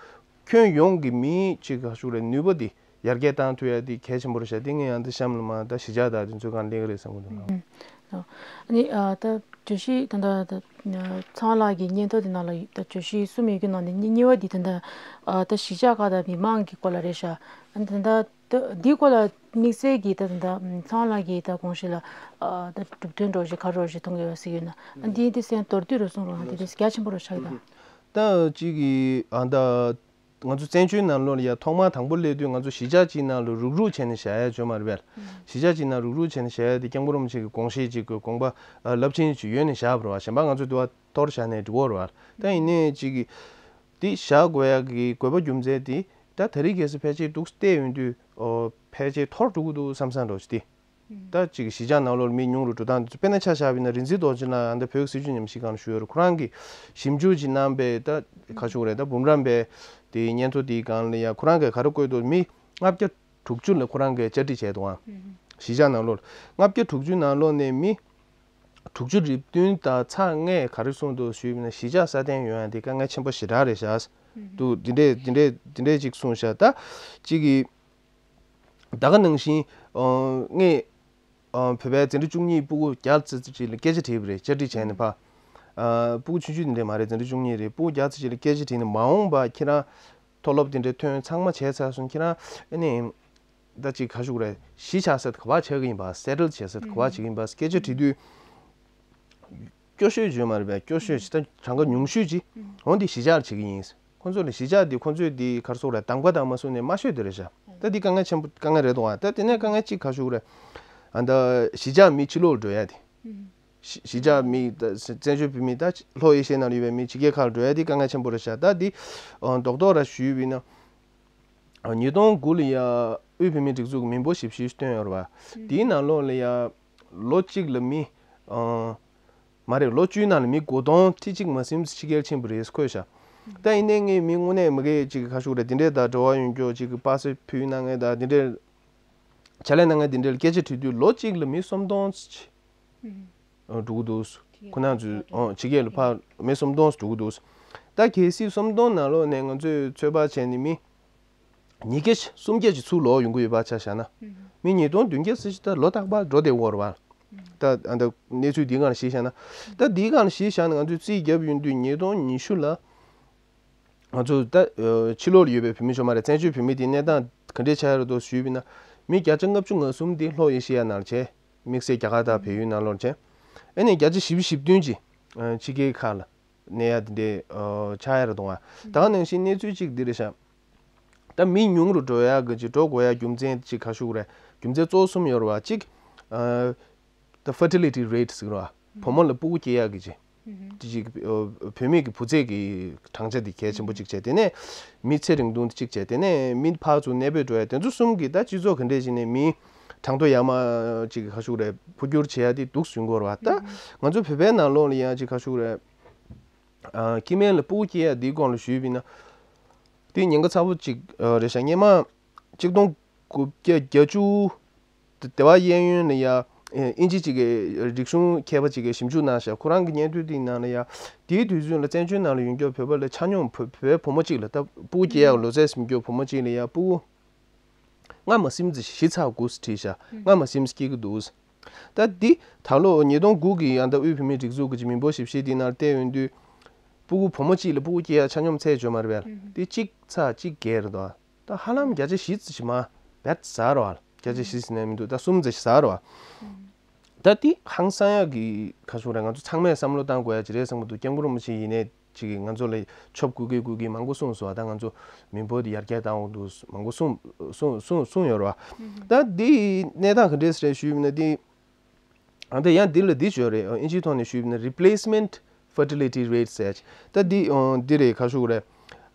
ཁྱོན་ཡོངས་ཀྱི་མིའི་ཅིག་ག་ཞུ་རེད། ནུས་པ་འདི་ཡར་རྒྱས་བཏང་ཐུབ་ཡ་འདི་གལ་ཆེན་པོ་རེད་ཤག་འདི་ངས་ཡང་འདི་གཤམ་ལ་མ་ད་གཞིས་ཆགས་དང་དེ་ཚོའི་སྒང་སླེབས་ཀྱི་རེད་བསམ་གྱི་འདུག་ལགས། ཨ་ནི་ཨ་ད་བརྗོད་གཞི་ད་ད་ད་ཚེ་དབང་ལགས་ཀྱི་སྙན་ཐོ་དེ་ནང་ལ་ད་བརྗོད་གཞི་གསུམ་ཡོད་རྒྱུ་ནང་ནས་གཉིས་གཉིས་པ་འདི་ད་ད་ཨ་ད་གཞིས་ཆགས་ཁག་དང་མི་མང་གི་སྐོར་ལ་རེད་ཤག་ཨ་ནི་ད་ད། ད་འདིའི་སྐོར་ལ་དམིགས་བསལ་གྱི་ད་ད་ད་ཚེ་དབང་ལགས་ཀྱི་ད་དགོངས་གཞི་ལ་ཨ་ད་གྲུབ་དོན་འདྲ་བོ་ཞིག་ག་རེ་ཞིག་མཐོང་གི་ཡོད་ཟེར་ཡོད་ན། ཨ་འདི་འདི་སེང་མདོར་བསྡུས་རུ་གསུངས་རོགས་གནང་། དེ་དེ་རྒྱ་ཆེན་པོ་རུ་ཆགས་ཀྱི་ད། ད་གཅིག་གི་ཨ་ད་ང་ཚོ་བཙན་བྱོལ་ནང་ལོགས་ལ་ཡ་ཐོག་མར་དང་པོ་སླེབས་དུས་ང་ཚོ་གཞིས་ཆགས་གཅིག་ནང་ལ་རུག་རུག་བྱས་ནས་བཞག་ཡ་ཡོད་མ་རེད་པས། གཞིས་ཆགས་གཅིག་ནང་རུག་རུག་བྱས་ནས་བཞག་ཡ་དེ་སྐྱབས་མགོན་རིན་པོ་ཆེ་གི་དགོངས་གཞི་གཅིག་གི་དགོངས་པ་ཨ་རླབས་ཆེན་ཅིག་ཡོད་ནས་བཞག་པ་རེད་བ། གཞན་པ་ང་ཚོ་དུ་བ་གཏོར་བཞག་ནས་འགྲིག་གི་རེད་བ། ད་ཡིན་ནའི་གཅིག་གི་འདི་བཞག་དགོས་ཡ་གི་དགོས་པ་རྒྱུ་མཚན་དེ། ད་དེ་རིང་ཁ་སང་ཕལ་ཆེར་འདུག་བལྟས་ཡོང་དུས་ཨོ་ཕལ་ཆེར་འཐོར་འགྲོ་གི་འདུག་བསམ་བསམ་འདྲ་བོ་ཞིག་སྟེ། ད་ཅིག་གཞིས་ཆགས་ནང་ལོགས་མི་ཉུང་རུ་འགྲོ་སྟངས་དེ་ཚོ་དཔེར་ན་ཆ་བཞག་པ་ཡིན་ན་རིག་འཛིན་རྡོ་རྗེ་ལགས་ཨ་ད་བོད་ཀྱི་སྲིད་བྱུས་ཉམས་ཞིབ་ཁང་ལ་བཞུགས་ཡོད་རེད། ཁོ་རང་གིས་ཞིབ་འཇུག་ཅིག་གནང་པས། ད་ག་ཞུ་དགོས་རེད། ད་འབུམ་རམས་པའི་དེའི་སྙན་ཐོ་དེའི་སྒང་ལ་ཡ་ཁོ་རང་གིས་ག་རེ་བཀོད་འདུག་མི་ལྔ་བརྒྱ་དྲུག་ཅུ་ལ་ཁོ་རང་གིས་བཅར་འདྲི་བྱས་འདུག་ཨང་། གཞིས་ཆགས་ནང་ལོགས་ལྔ་བརྒྱ་དྲུག་ཅུ་ནང་ལོགས་ནས་མི་དྲུག་ཅུ་རེ་བདུན་དང་ཚེག་ལྔས་ག་རེ་གསུངས་འདུག་ཞུས་པ་ཡིན་ན། གཞིས་ཆགས་སྲ་བརྟན་ཡོང་ཡ་དེ་དཀའ་ངལ་ཆེན་པོ་ཞེ་དྲག་རེད་ཤག་འདུག་འདི་འདྲས་འདི་འདྲས་འདི་འདྲས་ཅིག་གསུངས་ཤག་ད་གཅིག་གིས་ ད་ག་ནང་བཞིན་ངས་བོད་པའི་འཛིན་གྲྭ་བཅུ་གཉིས་སྤུ་གུ་བརྒྱ་ཙམ་ཅིག་ལ་སྐད་ཆ་དྲིས་པ་རེད། བཅར་འདྲི་བྱས་ནས་ཕ། སྤུ་གུ་ཆུང་ཆུང་དེ་འདྲས་མ་རེད། འཛིན་གྲྭ་བཅུ་གཉིས་རེད། སྤུ་གུ་བརྒྱ་ཙམ་ཅིག་ལ་སྐད་ཆ་དྲིས་ནས་མ་འོངས་པ་ཁྱེད་རང་མཐོ་སློབ་དེ་འདྲས་ཐོན་ཚང་མ་བྱས་ཚར་སོང་། ཁྱེད་རང་ཨ་ནི་ད་ཅིག་ག་ཞུ་དགོས་རེད། གཞིས་ཆགས་ས་དེ་ག་པར་ཆགས་ཀྱི་ཡིན་པ། སེ་ཊལ་བྱེད་ས་དེ་ག་པར་བྱེད་ཀྱི་ཡིན་པ་སྐད་ཆ་དྲིས་དུས། སྐྱོ་ཤོས་བརྗོད་མ་རེད་པས། སྐྱོ་ཤོས་ཅིག་ད་གྲངས་ཀ་ཉུང་ཤོས་ཅིག་འོ་འདི་གཞིས་ཆགས་ལ་བྱེད་ཀྱི་ཡིན། ཁོང་ཚོ་ལ་གཞིས་ཆགས་འདི་ཁོང་ཚོས་འདི་ག་རེ་ཟེར་དགོས་རེད། གདམ་ག་དང་མ་བཟུང་ནས་མ་ཤོད་འདི་རེད་ཤག་ད་འདི་དཀའ་ངལ་ཆེན་པོ་དཀའ་ངལ་རེད་འདུག་ཨ། ད་དེ་ནས་དཀའ་ངལ་གཅིག་ག་ཞུ་དགོས་རེད། ཨ་ད་གཞིས་ཆགས་མི་ཕྱི་ལོགས་ལ་འགྲོ་ཡ་དེ། གཞིས་གཞིས་ཆགས་མི་ད་བཙན་བྱོལ་བོད་མི་ད་ལྷོ་ཨེ་ཤི་ཡའི་ནང་ལ་ཡོད་པའི་མི་ཕྱི་རྒྱལ་ཁག་ལ་འགྲོ་ཡ་དེ་དཀའ་ངལ་ཆེན་པོ་རེད་ཤག་ད་འདི་རྡོག་རྡོག་ར་ཞུས་པ་ཡིན་ན། ཉིས་སྟོང་དགུ་ལ་ཡ་དབུས་བོད་མིའི་སྒྲིག་འཛུགས་ཀྱི་མི་འབོར་ཞིབ་བཤེར་བཏོན་ཡོད་རེད་པ། དེའི་ནང་ལོགས་ལ་ཡ་ལོ་གཅིག་ལ་མི་མ་རེད། ལོ་བཅུའི་ནང་ལ་མི་དགུ་སྟོང་ཁྲི་གཅིག་མ་ཟིན་ཕྱི་རྒྱལ་ཕྱིན་པ་རེད་འཁོད་ཤག་ད་ཡིན་ནའི་ངས་མི་དངོས་གནས་མ་གི་ཅིག་ག་ཞུ་དགོས་རེད། དེ་འདྲས་ད་འབྲེལ་བ་ཡོད་མཁན་ཅིག་གི་པ་སེ་ཕུལ་གནང་མཁན་ད་དེ་འདྲས་ཕྱག་ལས་གནང་མཁན་དེ་འདྲས་ལ་སྐད་ཆ་དྲིས་དུས་ལོ་གཅིག་ལ་མི་སུམ་སྟོང་ཅིག་འགྲོ་གི་འདུག་ཁོ་རང་ཚོའི་ཕྱི་རྒྱལ་ལ་ཕར་མི་སུམ་སྟོང་འགྲོ་གི་འདུག་ད་གལ་སྲིད་སུམ་སྟོང་ནང་ལོགས་ནས་ང་ཚོས་ཚོད་དཔག་བྱས་ནས་མི་ཉིས་བརྒྱ་སུམ་བརྒྱ་ཅིག་ཚུར་ལོག་ཡོང་གི་ཡོད་པ་ཆ་བཞག་ན། མི་ཉིས་སྟོང་བདུན་བརྒྱ་ཙམ་ཞིག་ད་ལོ་རྟག་པར་འགྲོ་བསྡད་ཡོད་རེད་པ། ད་ཨ་ད་གནས་ཚུལ་འདིའི་སྒང་ལ་གཞི་བཞག་ན། ད་འདིའི་སྒང་ལ་གཞི་བཞག་ན་ང་ཚོས་རྩིས་བརྒྱབ་ཡོང་དུས་ཉིས་སྟོང་ཉི་ཤུ་ལ་ང་ཚོ་ད་ཕྱི་ལོགས་ལ་ཡོད་པའི་བོད་མི་ཚང་མ་རེད། བཙན་བྱོལ་བོད་མི་དེ་གནས་སྟངས་ག་འདྲས་ཆགས་ཡོད་རེད་འདུག་ཞུས་པ་ཡིན་ན། མི་བརྒྱ་ཆ་ལྔ་བཅུ་ང་གསུམ་དེ་ལྷོ་ཨེ་ཤེ་ཡ་ནང་ལ་བྱས། དམིགས་བསལ་རྒྱ་གར་དང་བལ་ཡུལ་ནང་ལོགས་ལ་བྱས། ཨ་ནི་བརྒྱ་ཆ་བཞི་བཅུ་ཞེ་བདུན་ཅིག་ཕྱི་རྒྱལ་ཁག་ལ་གནས་ཡ་དེ་འདྲའི་ཆགས་ཡ་རེད་འདུག་ཨ། ད་ག་ནང་བཞིན་གནས་ཚུལ་གཅིག་འདི་རེད་ཤག་ད་མི་ཉུང་རུ་འགྲོ་ཡ་གི་ཅིག་འགྲོ་དགོས་ཡ་རྒྱུ་མཚན་ཅིག་ག་ཞུ་དགོས་རེད། རྒྱུ་མཚན་གཙོ་བོ་གསུམ་ཡོད་རེད་པ། གཅིག་ད་ཕར་ཊི་ལི་ཊི་རེ་ཊི་ཟེར་གི་རེད་པ། བུ་མོ་ལ་སྤུ་གུ་སྐྱེ་ཡ་གི་ཅིག་ཅིག་བུད་མེད་ཀྱི་བུ་ཚ་གི་གྲངས་ཆ་དེ་གལ་ཆེན་པོ་གཅིག་བྱས། དེ་ནས་མི་ཚེ་རིང་ཐུང་དེ་གཅིག་བྱས། དེ་ནས་མི་ཕར་ཚུར་གནས་སྤོས་འགྲོ་ཡ་དེ་ཚོ་གསུམ་གྱིས་ད་སྤྱི་ཚོགས་ག་འདྲས་ཅིག་ནས་མི་གྲངས་ཐོ་ཡར་མར་ཅིག་ག་ཞུ་དགོས་རེད། འཕོ་འགྱུར་བྱེད་ཡ་དེ་འདུག་སེ་ཡོང་གི་ཡོད་རེད་པ། ད་ང་ཚོ་བོད་པའི་ནང་ལོགས་ལ་ཡང་ཅིག་ག་ཞུ་དགོས་རེད། ཨ་སྐྱེ་དམན་ལ་སྤུ་གུ་སྐྱེ་ཡ་འདིའི་སྐོར་ལ་ཞུས་པ་ཡིན་ན། དེ་ཉེན་ཁ་ཚ་པོ་ཅིག་རེད་ཤག་སྔོན་མ་གཅིག་སྟོང་དགུ་བརྒྱ་བརྒྱད་ཅུ་དེ་སྡེ་བ་གཡས་གཡོན་ལ་ཡ་ཨིན་ཇི་ཅིག་གི་རིག་གཞུང་མཁས་པ་ཅིག་གིས་ཞིབ་འཇུག་གནང་ཤག་ཁོ་རང་གི་སྙན་ཐོའི་སྟེང་ནང་ལ་ཡ། དེའི་དུས་ཚོད་ལ་བཙན་བྱོལ་ནང་ལ་ཡོད་མཁན་བོད་པ་ལ་ཆ་སྙོམས་བོད་བོད་བུ་མོ་གཅིག་ལ་ད་སྤུ་གུ་སྐྱེ་ཡ་ལོ་ཙཱ་ཟིན་མཁན་བུ་མོ་གཅིག་ལ་ཡ་སྤུ་གུ་སྔ་མ་སིམ་ཙམ་བཞི་ཚེག་དགུ་བྲིས་ཤག་སྔ་མ་སིམ་སྐྱེ་གི་འདུག་ད་འདི་ད་ལོ་ཉིས་སྟོང་དགུ་གི་ཡང་ད་དབུས་བོད་མིའི་སྒྲིག་འཛུགས་ཀྱི་མི་འབོར་ཞིབ་བཤེར་འདི་ནང་བལྟས་ཡོང་དུས། སྤུ་གུ་བུ་མོ་གཅིག་ལ་སྤུ་གུ་སྐྱེ་ཡ་ཆ་སྙོམས་ཚད་བརྗོད་མ་རེད་པས། འདི་གཅིག་ཚེག་གཅིག་བརྒལ་རེད་དོ། ད་ཧ་ལམ་བརྒྱ་ཆ་བཞི་ཙམ་ཞིག་མར་བེད་ཟ་རོ་ཨ། བརྒྱ་ཆ་བཞི་ཟིན་ནས་མི་འདུག་ད་གསུམ་ཙམ་ཞིག་ཟ་རོ་ཨ། ད་འདི་ཧང་སང་ཡག་གི་ག་ཞུ་རེད། ང་ཚོ་ཚང་མས་བསམ་བློ་བཏང་དགོས་ཡ་ཅིག་རེད་བསམ་གི་འདུག་སྐྱབས་མགོན་རིན་པོ་ཆེ་ཡིན་ནའི་ཅིག་ང་ཚོ་ལ་ཆོབ་བསྐུལ་གི་བསྐུལ་གི་མང་པོ་གསུངས་སོང་། ད་ང་ཚོ་མི་འབོར་འདི་ཡར་རྒྱས་བཏང་དགོས་འདུག་མང་པོ་གསུངས་གསུངས་གསུངས་གསུངས་ཡོད་རེད་བ། ད་འདི་གནས་སྟངས་ག་འདྲས་རེད་ཞུས་ཡིན་ན་འདི། ཨ་ད་ཡང་འདི་ལ་འདི་བརྗོད་རེད། ཨིན་ཇིའི་ཐོག་ནས་ཞུས་ན་replacement fertility rate ཟེར་ཅིག་ད་འདི་འདི་རེད། ག་ཞུ་དགོས་རེད།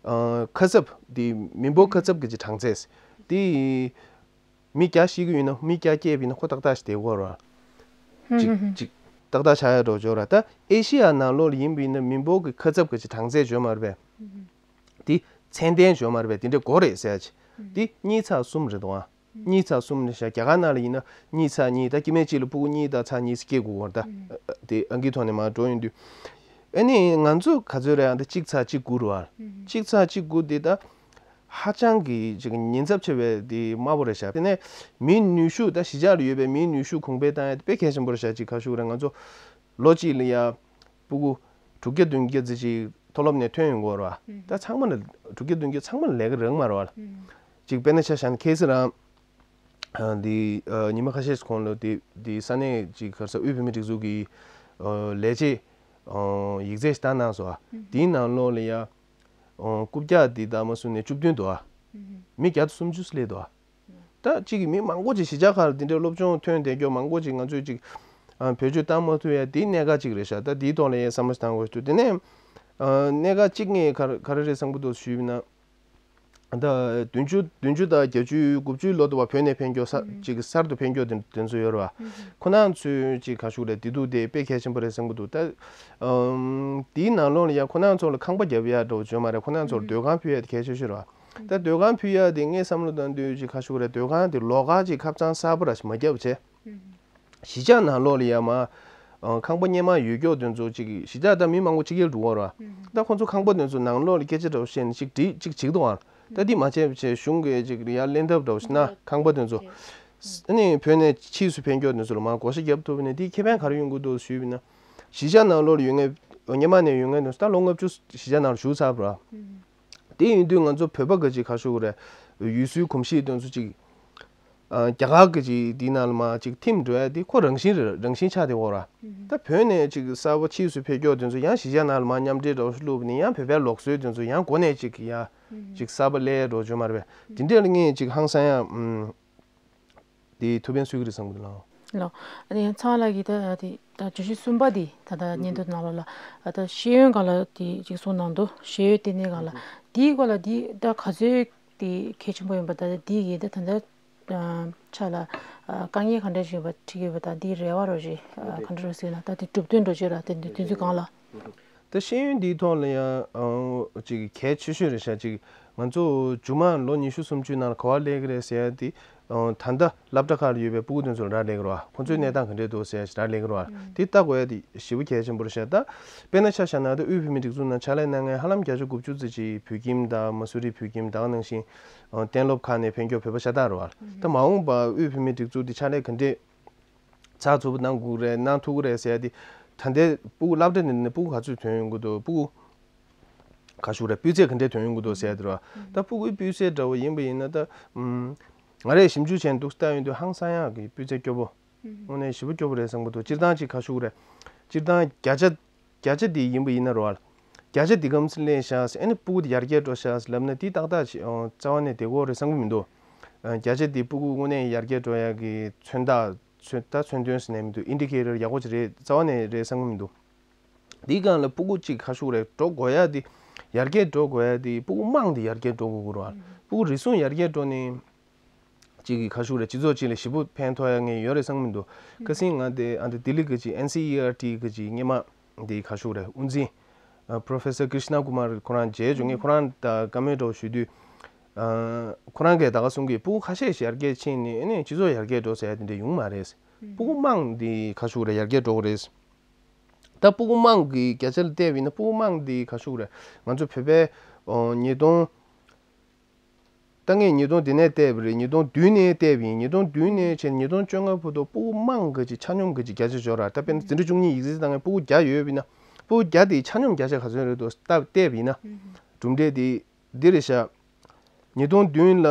ཁ་གསབ་འདི་མི་འབོར་ཁ་གསབ་ཀྱི་ཅིག་གྲངས་ཚད་འདི་མི་བརྒྱ་ཤི་གི་ཡོད་ན་མི་བརྒྱ་སྐྱེས་པ་ཡིན་ན་ཁོ་ཏག་ཏག་ཞིག་བསྡད་ཡོད་རེད། ཅིག་ཅིག་ཏག་ཏག་ཆགས་ཡ་འགྲོ་བརྗོད་ར། ད་ཨེ་ཤི་ཡ་ནང་ལོགས་ལ་ཡིན་པ་ཡིན་ན་མི་འབོར་གྱི་ཁ་གསབ་ཀྱི་ཅིག་གྲངས་ཚད་བརྗོད་མ་རེད་པས། འདི་ཚད་ལྡན་བརྗོད་མ་རེད་པས། འདི་འདྲ་དགོས་རེད་ཟེར་ཅིག་འདི་གཉིས་ཚེག་གསུམ་རེད་དོ། གཉིས་ཚེག་གསུམ་ནས་བཞག་རྒྱ་གར་ནང་ལ་ཡིན་ན་གཉིས་ཚེག་གཉིས། ད་སྐྱེ་དམན་གཅིག་ལ་སྤུ་གུ་གཉིས་དང་ཚེག་གཉིས་སྐྱེ་དགོས་ཀྱི་ཡོད་རེད། ད་དེ་ཨང་ཀི་ཐོག་ནས་མར་འགྲོ་ཡོང་དུས། ཨ་ནི་ང་ཚོ་ག་ཚོད་རེད་ཨ། ད་གཅིག་ཚེག་གཅིག་དགུ་རེད་བ། གཅིག་ཚེག་གཅིག་དགུ་འདི་ད་ཧ་ཅང་གི་ཅིག་ཉེན་ཚབས་ཆེ་བའི་དེ་དམའ་པོ་རེད་ཤག་དེ་ནས་མིའི་ནུས་ཤུགས། ད་གཞིས་ཆགས་ལ་ཡོད་པའི་མིའི་ནུས་ཤུགས་གོང་འཕེལ་བཏང་ཡ་དེ་དཔེ་གལ་ཆེན་པོ་རེད་ཤག་ཅིག་ག་ཞུ་དགོས་རེད། ང་ཚོ་ལོ་གཅིག་ལ་ཡ་སྤུ་གུ་དྲུག་བརྒྱ་བདུན་བརྒྱ་ཙམ་ཅིག་མཐོ་སློབ་ནས་ཐོན་ཡོང་གི་ཡོད་རེད་བ། ད་ཚང་མ་ལ་དྲུག་བརྒྱ་བདུན་བརྒྱ་ཚང་མ་ལ་ལས་ཀ་རག་མ་རེད་བ། ཅིག་དཔེར་ན་ཆ་བཞག་ན་ཁ་སང་རང་ཨ་འདི་ཨ་ཉི་མ་ཁ་ཤས་གོང་ལ་འདི་འདི་ས་གནས་ཅིག་ག་རེ་ཟེར། དབུས་བོད་མིའི་སྒྲིག་འཛུགས་ཀྱི་ཨ་ལས་བྱེད་ཨ་ཡིག་ཚད་ཞིག་བཏང་གནང་སོང་ཨ། དེའི་ནང་ལོགས་ལ་ཡ་ཨ་རྐུབ་བཀྱག་འདི་ལྟ་མ་སོང་ནས་བཅུ་བདུན་འདུག་ཨ། མི་བརྒྱ་དང་སུམ་ཅུ་སླེབས་འདུག་ཨ། ད་གཅིག་གི་མི་མང་པོ་ཅིག་གཞིས་ཆགས་ཁག་ལ་འདི་འདྲའི་སློབ་སྦྱོང་ཐོན་བསྡད་མཁན་མང་པོ་ཅིག་ང་ཚོས་ཅིག་ཨ་བེད་སྤྱོད་བཏང་མ་ཐུབ་ཡ་འདི་གནད་འགག་ཅིག་རེད་ཤག་ད་འདིའི་ཐོག་ལ་ཡ་བསམ་བློ་ཞིག་བཏང་དགོས་འདུག་དེ་ནས་ཨ་གནད་འགག་གཅིག་ངས་ག་རེ་ག་རེ་རེད་བསམ་གྱི་འདུག་ཞུས་པ་ཡིན་ན། ད་བདུན་ཅུ་བདུན་ཅུ་དང་བརྒྱད་ཅུ་དགུ་བཅུའི་ལོ་དུ་བ་བོད་ནས་ཕེབས་མཁན་ས་ཅིག་གསར་དུ་ཕེབས་མཁན་དེ་དེ་ཚོ་ཡོད་རེད་བ། ཁོ་རང་ཚོའི་ཅིག་ག་ཞུ་རེད། བདེ་སྡུག་དེ་དཔེ་གལ་ཆེན་པོ་རེད་བསམ་གྱི་འདུག་ད་ཨམ་དེའི་ནང་ལོགས་ལ་ཡ་ཁོ་རང་ཚོ་ལ་ཁང་པ་རྒྱབ་ཡ་འདྲ་བོ་བརྗོད་མ་རེད། ཁོ་རང་ཚོར་སྡོད་ཁང་ཕུལ་ཡ་དེ་གལ་ཆེ་ཤོས་རེད་བ། ད་སྡོད་ཁང་ཕུལ་ཡ་དེ་ངས་བསམ་བློ་བཏང་དུས་ཅིག་ག་ཞུ་རེད། སྡོད་ཁང་དེ་ལོགས་ཀ་ཅིག་ཁབ་གཙང་གསར་པ་ར་ཞིག་མ་བརྒྱབ་བྱས། གཞིས་ཆགས་ནང་ལོགས་ལ་ཡ་མ་ཨ་ཁང་པ་སྔོན་མ་ཡོད་མཁན་དེ་ཚོ་ཅིག་གཞིས་ཆགས་ད་མི་མང་པོ་ཕྱི་རྒྱལ་འགྲོ་གི་རེད་བ། ད་ཁོང་ཚོ་ཁང་པ་དེ་ཚོ་ནང་ལོགས་ལ་སྐད་ཆ་འདྲ་བོ་བཤད་ནས་ཅིག་བྲིས་ཅིག་བྱེད་ཀྱི་འདུག་ཨ། ད་འདི་མ་བྱས་པ་བྱས་གཞུང་གི་ཅིག་ཡར་ལེན་ཐབས་འདྲ་བོ་ཞིག་ན་ཁང་པ་དེ་ཚོ། ཨ་ནི་བོད་ནས་ཕྱིས་སུ་ཕེབས་མཁན་དེ་ཚོ་ལ་མར་བགོ་བཤའ་རྒྱབ་ཐུབ་ན་འདིའི་ཁེ་ཕན་ག་རེ་ཡོང་གི་འདུག་ཞུས་པ་ཡིན་ན། གཞིས་ཆགས་ནང་ལོགས་ལ་ཡོད་མཁན་སྔོན་མ་ནས་ཡོད་མཁན་དེ་ཚོ་ད་ལོ་ལྔ་བཅུ་གཞིས་ཆགས་ནང་ལ་བཞུགས་ཚར་བ་རེད། དེ་ཡིན་དུས་ང་ཚོ་བོད་པ་གི་ཅིག་ག་ཞུ་དགོས་རེད། ཡུལ་སྲོལ་གོམས་གཤིས་དེ་ཚོ་ཅིག་ཨ། རྒྱ་གར་གྱི་ཅིག་འདི་ནང་ལ་མར་ཅིག་ཐིམ་འགྲོ་ཡ་དེ་ཁོ་རང་བཞིན་རེད། རང་བཞིན་ཆགས་བསྡད་ཡོད་རེད། ད་བོད་ནས་ཅིག་གསར་པ་ཕྱིས་སུ་ཕེབས་མཁན་དེ་ཚོ་ཡང་གཞིས་ཆགས་ནང་ལ་མར་མཉམ་འབྲེལ་འདྲ་བོ་ཞིག་བླུགས་པ་ཡིན་ན་ཡང་བོད་པའི་ལུགས་སྲོལ་དེ་ཚོ་ཡང་འགོ་ནས་ཅིག་ཡ་ཅིག་གསར་པ་སླེབས་འགྲོ་བྱུང་མ་རེད་པས། དེ་འདྲ་ལ་ངས་ཅིག་ཧང་སང་ཡ། ཨམ། དེ་ཐུགས་ཕན་གསོས་ཀྱི་རེད་བསམ་གྱི་འདུག་ལགས། ལགས། ཨ་ནི་ཚང་ལགས་ཀྱིས་ད་དེ་ད་བརྗོད་གཞི་གསུམ་པ་དེ་ད་ལྟ་སྙན་ཐོ་ནང་ལོགས་ལ་ཨ་ད་ཤེས་ཡོན་སྒང་ལ་དེ་ཅིག་གསུངས་གནང་འདུག་ཤེས་ཡོན་ལྟེ་གནས་སྒང་ལ་དེའི་སྐོར་ལ་དེ་ད་ག་ཚོད་དེ་གལ་ཆེན་པོ་ཡིན་པ། ད་དེ་གི་ད་ད་ལྟ་ཆ་ལ་དཀའ་ངལ་ག་འདྲ་ཞིག་ཡོད་པ་འཕྲད་ཀྱི་ཡོད་པ། ད་དེའི་རེ་བ་རོ་ཞིག་ག་འདྲ་རོ་ཟེར་ན། ད་དེ་གྲུབ་དོན་འགྲོ་བྱེད་ར་དེ་དུས་ཚོད་སྒང་ལ། ད་ཤེས་ཡོན་འདིའི་ཐོག་ལ་ཡང་ཅིག་གལ་ཆེ་ཤོས་རེད་ཤག་ཅིག་ང་ཚོ་མཇུག་མ་ལོ་ཉི་ཤུ་སུམ་ཅུའི་ནང་ལ་ག་པར་སླེབས་ཀྱི་རེད་ཟེར་ཡ་དེ། ད་ལྟ་སློབ་གྲྭ་ཁག་ལ་ཡོད་པའི་སྤུ་གུ་དེ་ཚོ་ལ་རག་ལས་ཀྱི་རེད་བ། ཁོང་ཚོའི་གནས་སྟངས་ག་འདྲས་འདུག་ཟེར་ཡ་ཞིག་རག་ལས་ཀྱི་རེད་བ། དེ་ལྟ་དགོས་ཡ་དེ་ཞེ་པོ་གལ་ཆེན་པོ་རེད་ཤག་ད་དཔེར་ན་ཆ་བཞག་ན་ད་དབུས་བོད་མིའི་སྒྲིག་འཛུགས་ནང་ཕྱག་ལས་གནང་མཁན་ཧ་ལམ་བརྒྱ་ཆ་དགུ་བཅུ་ཙམ་ཅིག་བོད་ཁྱིམ་དང་མ་སུ་རི་བོད་ཁྱིམ་དེ་ག་ནང་བཞིན་གཏན་སློབ་ཁག་ནས་ཕེབས་མཁན་བོད་པ་ཤ་སྟག་རེད་བ། ད་མ་འོངས་པ་དབུས་བོད་མིའི་སྒྲིག་འཛུགས་དེ་ཕྱག་ལས་ག་འདྲས་ཚགས་ཚུད་པོ་གནང་དགོས་རེད། གནང་ཐུབ་ཀྱི་རེད་ཟེར་ཡ་དེ། ད་ལྟའི་སྤུ་གུ་སློབ་གྲྭ་ནས་ནས་སྤུ་གུ་ག་ཚོད་ཐོན་ཡོང་གི་འདུག་སྤུ་གུ་ག་ཞུ་རེད། སྤུས་ཚད་ག་འདྲས་ཐོན་ཡོང་གི་འདུག་ཟེར་ཡ་དེ་རེད་བ། ད་སྤུ་གུའི་སྤུས་ཚད་འདྲ་བོ་ཡིན་པ་ཡིན་ན་ད། ཨམ། ང་རས་ཞིབ་འཇུག་བྱས་འདུག་ལྟ་ཡོང་དུས་ཧང་སང་ཡག་གི་སྤུས་ཚད་སྐྱོ་པོ། དངོས་གནས་ཞེ་པོ་སྐྱོ་པོ་རེད་བསམ་གྱི་འདུག་སྤྱིར་བཏང་ཅིག་ག་ཞུ་རེད། སྤྱིར་བཏང་བརྒྱ་ཆ་བརྒྱ་ཆ་དེ་ཡིན་པ་ཡིན་ན་རེད་བ། བརྒྱ་ཆ་དེ་གམ་སླེབས་ཤག་ཟེར། ཨ་ནི་སྤུ་གུ་དེ་ཡར་རྒྱས་འགྲོ་ཤག་ཟེར་ལབ་ན་དེ་ཏག་ཏག་ཅིག་རྩ་བ་ནས་བདེ་པོ་རེད་བསམ་གྱི་མི་འདུག་བརྒྱ་ཆ་དེ་སྤུ་གུ་དངོས་གནས་ཡར་རྒྱས་འགྲོ་ཡག་གི་མཚོན་རྟགས། མཚོན་ད་མཚོན་དོན་ཟེར་ནས་མི་འདུག་ཨིན་ཌི་ཀེ་ཊར་ཡག་པོ་ཅིག་རེད། རྩ་བ་ནས་རེད་བསམ་གྱི་མི་འདུག་དེའི་སྒང་ལ་སྤུ་གུ་གཅིག་ག་ཞུ་རེད། འགྲོ་དགོས་ཡ་དེ། ཡར་རྒྱས་འགྲོ་དགོས་ཡ་དེ་སྤུ་གུ་མང་དེ་ཡར་རྒྱས་འགྲོ་དགོས་ཀྱི་རེད་བ། སྤུ་གུ་རེ་ཟུང་ཡར་རྒྱས་འགྲོ་ནས་གཅིག་གི་ག་ཞུ་རེད། སྤྱི་ཚོགས་གཅིག་ལ་ཞེ་པོ་ཕན་ཐོགས་ཡ་ངས་ཡོད་རེད་བསམ་གྱི་མི་འདུག་ཁ་སང་ང་དེ་ཨ་འདི་ལྡི་ལི་གི་ཅིག་ཨེན་སི་ཨི་ཨར་ཊི་གི་ཅིག་སྔོན་མ་དེ་ག་ཞུ་རེད། དབུ་འཛིན་ཨ་Professor Krishna Kumar ཁོ་རང་མཇལ་བྱུང་། ངས་ཁོ་རང་ད་བཀའ་མོལ་འདྲ་བོ་ཞུ་དུས། ཨ་ཁོ་རང་གིས་ད་ག་གསུང་གི་སྤུ་གུ་ཁ་ཤས་ཤིག་ཡར་རྒྱས་ཕྱིན་ནས་ཨ་ནི་སྤྱི་ཚོགས་ཡར་རྒྱས་འགྲོ་ཟེར་ཡ་དེ་འདྲ་ཡོང་མ་རེད། སྤུ་གུ་མང་དེ་ག་ཞུ་རེད། ཡར་རྒྱས་འགྲོ་གི་རེད། ད་སྤུ་གུ་མང་གི་བརྒྱ་ཆ་ལ་བལྟས་པ་ཡིན་ན་སྤུ་གུ་མང་དེ་ག་ཞུ་རེད། ང་ཚོ་བོད་པའི་ཨོ་ཉིས་སྟོང་། ད་ངས་ཉིས་སྟོང་དེ་ནས་བལྟས་པ་རེད། ཉིས་སྟོང་བདུན་ནས་བལྟས་པ་ཡིན། ཉིས་སྟོང་བདུན་ནས་བྱས་ཉིས་སྟོང་བཅོ་ལྔ་བར་དུ་སྤུ་གུ་མང་གི་ཅིག་ཆ་སྙོམས་གི་ཅིག་བརྒྱ་ཆ་འབྱོར་ར། ད་དཔེར་ན་འཛིན་གྲྭ་བཅུ་གཉིས་ཡིག་ཚད་བཏང་ངས་སྤུ་གུ་བརྒྱ་ཡོད་པ་ཡིན་ན། སྤུ་གུ་བརྒྱ་དེའི་ཆ་སྙོམས་བརྒྱ་ཆ་ག་ཚོད་རེད་འདུག་ད་བལྟས་པ་ཡིན་ན། གྲུབ་འབྲས་དེ་འདི་རེད་ཤག་ཉིས་སྟོང་བདུན་ལ།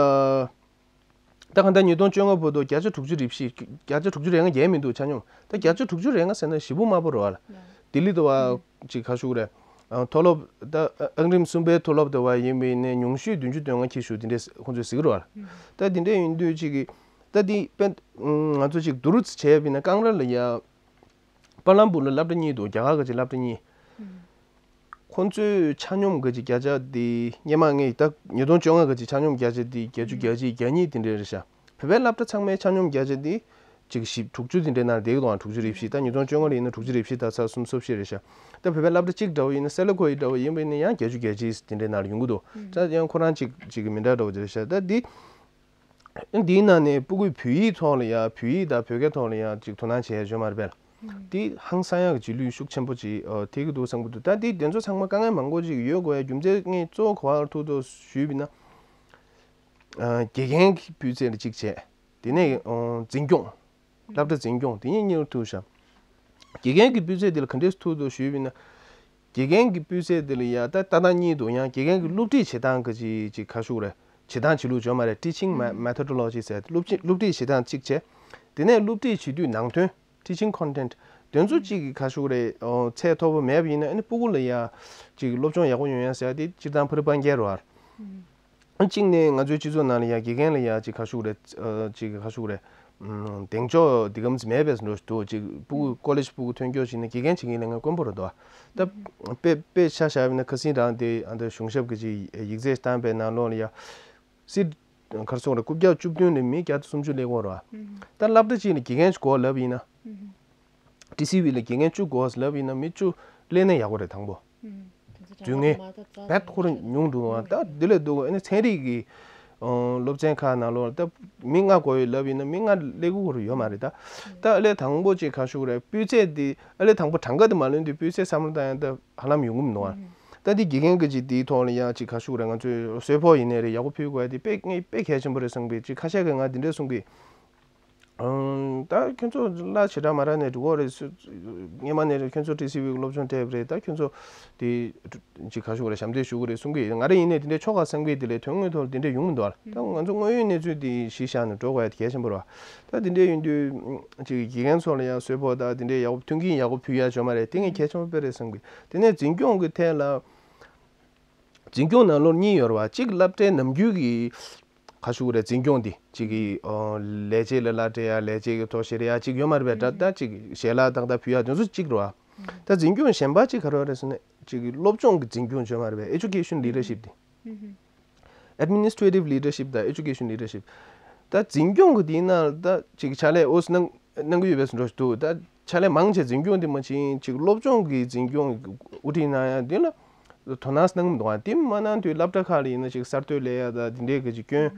ད་གང་ལྟར་ཉིས་སྟོང་བཅོ་ལྔ་བར་དུ་བརྒྱ་ཆ་དྲུག་ཅུ་རེ་བཞི། བརྒྱ་ཆ་དྲུག་ཅུ་རེ་ལྔ་བརྒལ་མི་འདུག་ཆ་སྙོམས། ད་བརྒྱ་ཆ་དྲུག་ཅུ་རེ་ལྔ་ཟེར་ན་ཞེ་པོ་དམའ་པོ་རེད་བ། ལྡི་ལི་དུ་བ་ཅིག་ག་ཞུ་རེད། ཨ་མཐོ་སློབ་ད་ཨང་རིམ་གསུམ་པའི་མཐོ་སློབ་དུ་བ་ཡིན་པ་ཡིན་ནའི་ཉུང་ཤོས་བདུན་ཅུ་དོན་ལྔ་འཁྱེར་ཞུ་དེ་འདྲས་ཁོང་ཚོས་ཟེར་གི་རེད་བ། ད་དེ་འདྲས་ཡིན་དུས་ཅིག་གི་ད་དེ་དཔེ་ང་ཚོ་ཅིག་བསྡུ་རུབ་བྱས་པ་ཡིན་ན་ཀང་ར་ལ་ཡ། པ་ལམ་པུར་ལ་སློབ་གྲྭ་གཉིས་འདུག་རྒྱ་གར་གྱི་སློབ་གྲྭ་གཉིས། ཁོང་ཚོའི་ཆ་སྙོམས་གི་ཅིག་བརྒྱ་ཆ་དེ་སྔོན་མ་ངས་ད་ཉིས་སྟོང་བཅོ་ལྔ་གི་ཅིག་ཆ་སྙོམས་བརྒྱ་ཆ་དེ་བརྒྱད་ཅུ་གྱ་གཅིག་གྱ་གཉིས་དེ་འདྲ་རེད་ཤག་བོད་པའི་སློབ་གྲྭ་ཚང་མའི་ཆ་སྙོམས་བརྒྱ་ཆ་དེ་ཅིག་བཞི་དྲུག་ཅུ་དེ་འདྲའི་ནང་བསྡད་ཀྱི་འདུག་ཨང་། དྲུག་ཅུ་རེ་བཞི། ད་ཉིས་སྟོང་བཅོ་ལྔ་ལ་ཡིན་ན་དྲུག་ཅུ་རེ་བཞི་དང་ཚེག་གསུམ་སོ་བཞི་རེད་ཤག་ད་བོད་པའི་སློབ་གྲྭ་གཅིག་འདྲ་བོ་ཡིན་ན་གསེར་ལ་ཁོ་ཡི་འདྲ་བོ་ཡིན་པ་ཡིན་ན་ཡང་བརྒྱད་ཅུ་གྱ་གཅིག་དེ་འདྲའི་ནང་ལ་ཡོང་གི་འདུག་ད་ཡང་ཁོ་རང་ཅིག་ཅིག་གི་མི་འདྲ་འདྲ་བོ་ཅིག་རེད་ཤག་ད་འདི། འདིའི་ནང་ནས་སྤུ་གུའི་བོད་ཡིག་ཐོག་ལ་ཡང་བོད་ཡིག་དང་བོད་སྐད་ཐོག་ལ་ཡང་ཅིག་དོ་སྣང་བྱས་ཡོད་མ་རེད་པས། འདི་ཧང་སང་ཡག་གི་རྗེས་ལུས་ཤུགས་ཆེན་པོ་ཅིག་ཨ་ཐེབས་ཀྱི་འདུག་བསམ་གྱི་འདུག་ད་འདི་དེ་ཚོ་ཚང་མ་དཀའ་ངལ་མང་པོ་ཅིག་ཡོད་དགོས་ཡ་རྒྱུ་མཚན་ངས་གཙོ་བོ་ག་པར་ཐུག་འདུག་ཞུས་པ་ཡིན་ན། ཨ་དགེ་རྒན་གྱི་སྤུས་ཚད་ལ་གཅིག་བྱས། དེ་ནས་ཨ་འཛིན་སྐྱོང་། སློབ་གྲྭ་འཛིན་སྐྱོང་དེ་གཉིས་གཉིས་ཐུག་ཤག་དགེ་རྒན་གྱི་སྤུས་ཚད་དེ་ལ་ག་འདྲས་ཐུག་འདུག་ཞུས་པ་ཡིན་ན། དགེ་རྒན་གྱི་སྤུས་ཚད་དེ་ལ་ཡ་ད་ལྟ་སྟངས་གཉིས་འདུག་ཡང་དགེ་རྒན་གྱི་སློབ་ཁྲིད་བྱེད་སྟངས་ཀྱི་ཅིག་ཅིག་ག་ཞུ་རེད། བྱེད་སྟངས་བྱེད་ལུགས་ཅིག་ཡོད་མ་རེད། Teaching me- methodology ཟེར་སློབ་ཁྲིད་སློབ་ཁྲིད་བྱེད་སྟངས་གཅིག་བྱས། དེ་ནས་སློབ་ཁྲིད་བྱེད་དུས་ནང་དོན་teaching content དེ་ཚོ་གཅིག་གི་ག་ཞུ་རེད། ཚད་མཐོ་པོ་མེད་པ་ཡིན་ན་ཨ་ནི་སྤུ་གུ་ལ་ཡ་ཅིག་སློབ་སྦྱོང་ཡག་པོ་ཡོང་ཡ་ཟེར་ཡ་དེ་སྤྱིར་བཏང་ཕ་རི་སྤང་རྒྱལ་རེད་བ། གཅིག་ནས་ང་ཚོའི་སྤྱི་ཚོགས་ནང་ལ་ཡ་དགེ་རྒན་ལ་ཡ་ཅིག་ག་ཞུ་རེད། ཨ་ཅིག་ག་ཞུ་རེད། ཨམ་གདེང་འཇོག་འདི་གམ་ཙམ་མེད་པའི་འགྲོ་འདུག་ཅིག་སྤུ་གུ་ཀོ་ལེཇ་སྤུ་གུ་ཐོན་སྐྱོད་བྱས་ནས་དགེ་རྒན་བྱེད་མཁན་ལ་ང་དཀོན་པོ་རེད་འདུག་ད་དཔེ་དཔེ་ཆ་བཞག་པ་ཡིན་ན་ཁ་སང་རང་དེ་ཨ་ད་གཞུང་ཞབས་ཀྱི་ཅིག་ཡིག་ཚད་བཏང་པའི་ནང་ལོགས་ལ་ཡ། སི་གར་སོང་རེད། རྐུབ་བཀྱག་བཅུ་བདུན་ལས་མི་བརྒྱ་དང་སུམ་ཅུ་སླེབས་ཀྱི་ཡོད་རེད་བ། ད་སློབ་གྲྭ་གཅིག་ལ་དགེ་རྒན་གཅིག་དགོས་ལབ་ཡིན་ན། ཊི་སི་ཝི་ལ་དགེ་རྒན་བཅུ་དགོས་ལབ་ཡིན་ན་མི་བཅུ་སླེབས་ན་ཡག་པོ་རེད་དང་པོ། རྫུན་ངེས་བད་ཁོ་རང་ཉུང་འདུག་བ། ད་འདི་ལས་འདུག་ཨ་ནི་ཚན་རིག་གི་སློབ་ཚན་ཁག་ནང་ལོགས་ད་མི་ལྔ་དགོས་ཡོད་ལབ་ཡིན་ན་མི་ལྔ་སླེབས་ཀྱི་ཡོད་རེད་ཡོད་མ་རེད་ད། ད་ཨ་ལས་དང་པོ་ཅིག་ག་ཞུ་རེད། སྤུས་ཚད་འདི་ཨ་ལས་དང་པོ་གྲངས་ཀ་འདི་མ་ལོན་དུས་སྤུས་ཚད་བསམ་བློ་བཏང་ཡ་ད་ཧ་ལམ་ཡོང་གི་མི་འདུག་བ། ད་འདི་དགེ་རྒན་གྱི་ཅིག་འདིའི་ཐོག་ལ་ཡང་ཅིག་ག་ཞུ་དགོས་རེད། ང་ཚོས་གསོལ་ཕོགས་ཡིན་ནའི་རེད། ཡག་པོ་ཕུལ་དགོས་ཡ་དེ་དཔེ་ངས་དཔེ་གལ་ཆེན་པོ་རེད་བསམ་གི། ཅིག་ཁ་ཤས་ཀྱིས་ང་འདི་འདྲས་གསུང་གི། ཨང་། ད་ཁྱོད་ཚོ་གླ་ཞེ་དྲག་མ་རག་ནས་འགྲོ་གི་རེད། སྔོན་མ་ནས་ཁྱོད་ཚོ་ཊི་སི་ཝི་གི་སློབ་སྦྱོང་སྤྲད་པ་རེད། ད་ཁྱོད་ཚོ་དེ་ཅིག་ག་ཞུ་དགོས་རེད། ཞབས་འདེགས་ཞུ་གི་རེད་གསུང་གི། ང་རང་ཡིན་ནའི་དེ་འདྲའི་ཆོ་ག་བསམ་གི། དེ་ལས་དོན་དངོས་ཐོག་ལ་དེ་འདྲ་ཡོང་མི་འདུག་ཨ། ད་ང་ཚོ་དངོས་ཡོད་གནས་ཚུལ་དེ་གཞི་བཞག་ནས་འགྲོ་དགོས་ཡ་དེ་གལ་ཆེན་པོ་རེད་བ། ད་དེ་འདྲ་ཡིན་དུས་ཅིག་དགེ་རྒན་ཚོ་ལ་ཡང་གསོལ་ཕོགས་ད་དེ་འདྲའི་ཡག་པོ་མཐུན་རྐྱེན་ཡག་པོ་ཕུལ་ཡ་བྱུང་མ་རེད། དེ་ངས་གལ་ཆེན་པོ་དཔེ་རེད་བསམ་གི། དེ་ནས་འཛིན་སྐྱོང་གི་ཐད་ལ། འཛིན་སྐྱོང་ནང་ལོགས་གཉིས་ཡོད་རེད་བ། གཅིག་སློབ་གྲྭའི་ནམ་རྒྱུན་གྱི་ག་ཞུ་དགོས་རེད། འཛིན་སྐྱོང་འདི་གཅིག་གི་ཨོ་ལས་བྱེད་ལ་གླ་སྤྲད་ཡ། ལས་བྱེད་ཀྱི་ཐོག་བཤེར་ཡ་གཅིག་ཡོད་མ་རེད་པས། ད་ད་གཅིག་ཞལ་ལག་ཏག་ཏག་ཕུལ་ཡ་དེ་ཚོ་གཅིག་རེད་བ། ད་འཛིན་སྐྱོང་གཞན་པ་གཅིག་ག་རེ་རེད་ཟེར་ན་གཅིག་གི་སློབ་སྦྱོང་གི་འཛིན་སྐྱོང་ཡོད་མ་རེད་པས། Education Leadership འདི། Administrative Leadership དང་Education Leadership། ད་འཛིན་སྐྱོང་གི་དེའི་ནང་ད་ཅིག་ཕྱག་ལས་ཨོ་གནང་གནང་གི་ཡོད་པའི་འགྲོ་ཞིག་འདུག་ད་ཕྱག་ལས་མང་ཆེ་འཛིན་སྐྱོང་དེ་མ་ཕྱིན་ཅིག་སློབ་སྦྱོང་གི་འཛིན་སྐྱོང་དབུ་ཁྲིད་གནང་ཡ་འདི་ལ་དོ་སྣང་གནང་གི་མི་འདུག་ཨ། དེ་མ་གནང་དུས་སློབ་གྲྭ་ཁག་ལ་ཡིན་ན་ཅིག་གསར་གཏོད་ལས་ཡ་ད་དེ་འདྲའི་གི་ཅིག་སྐྱོན་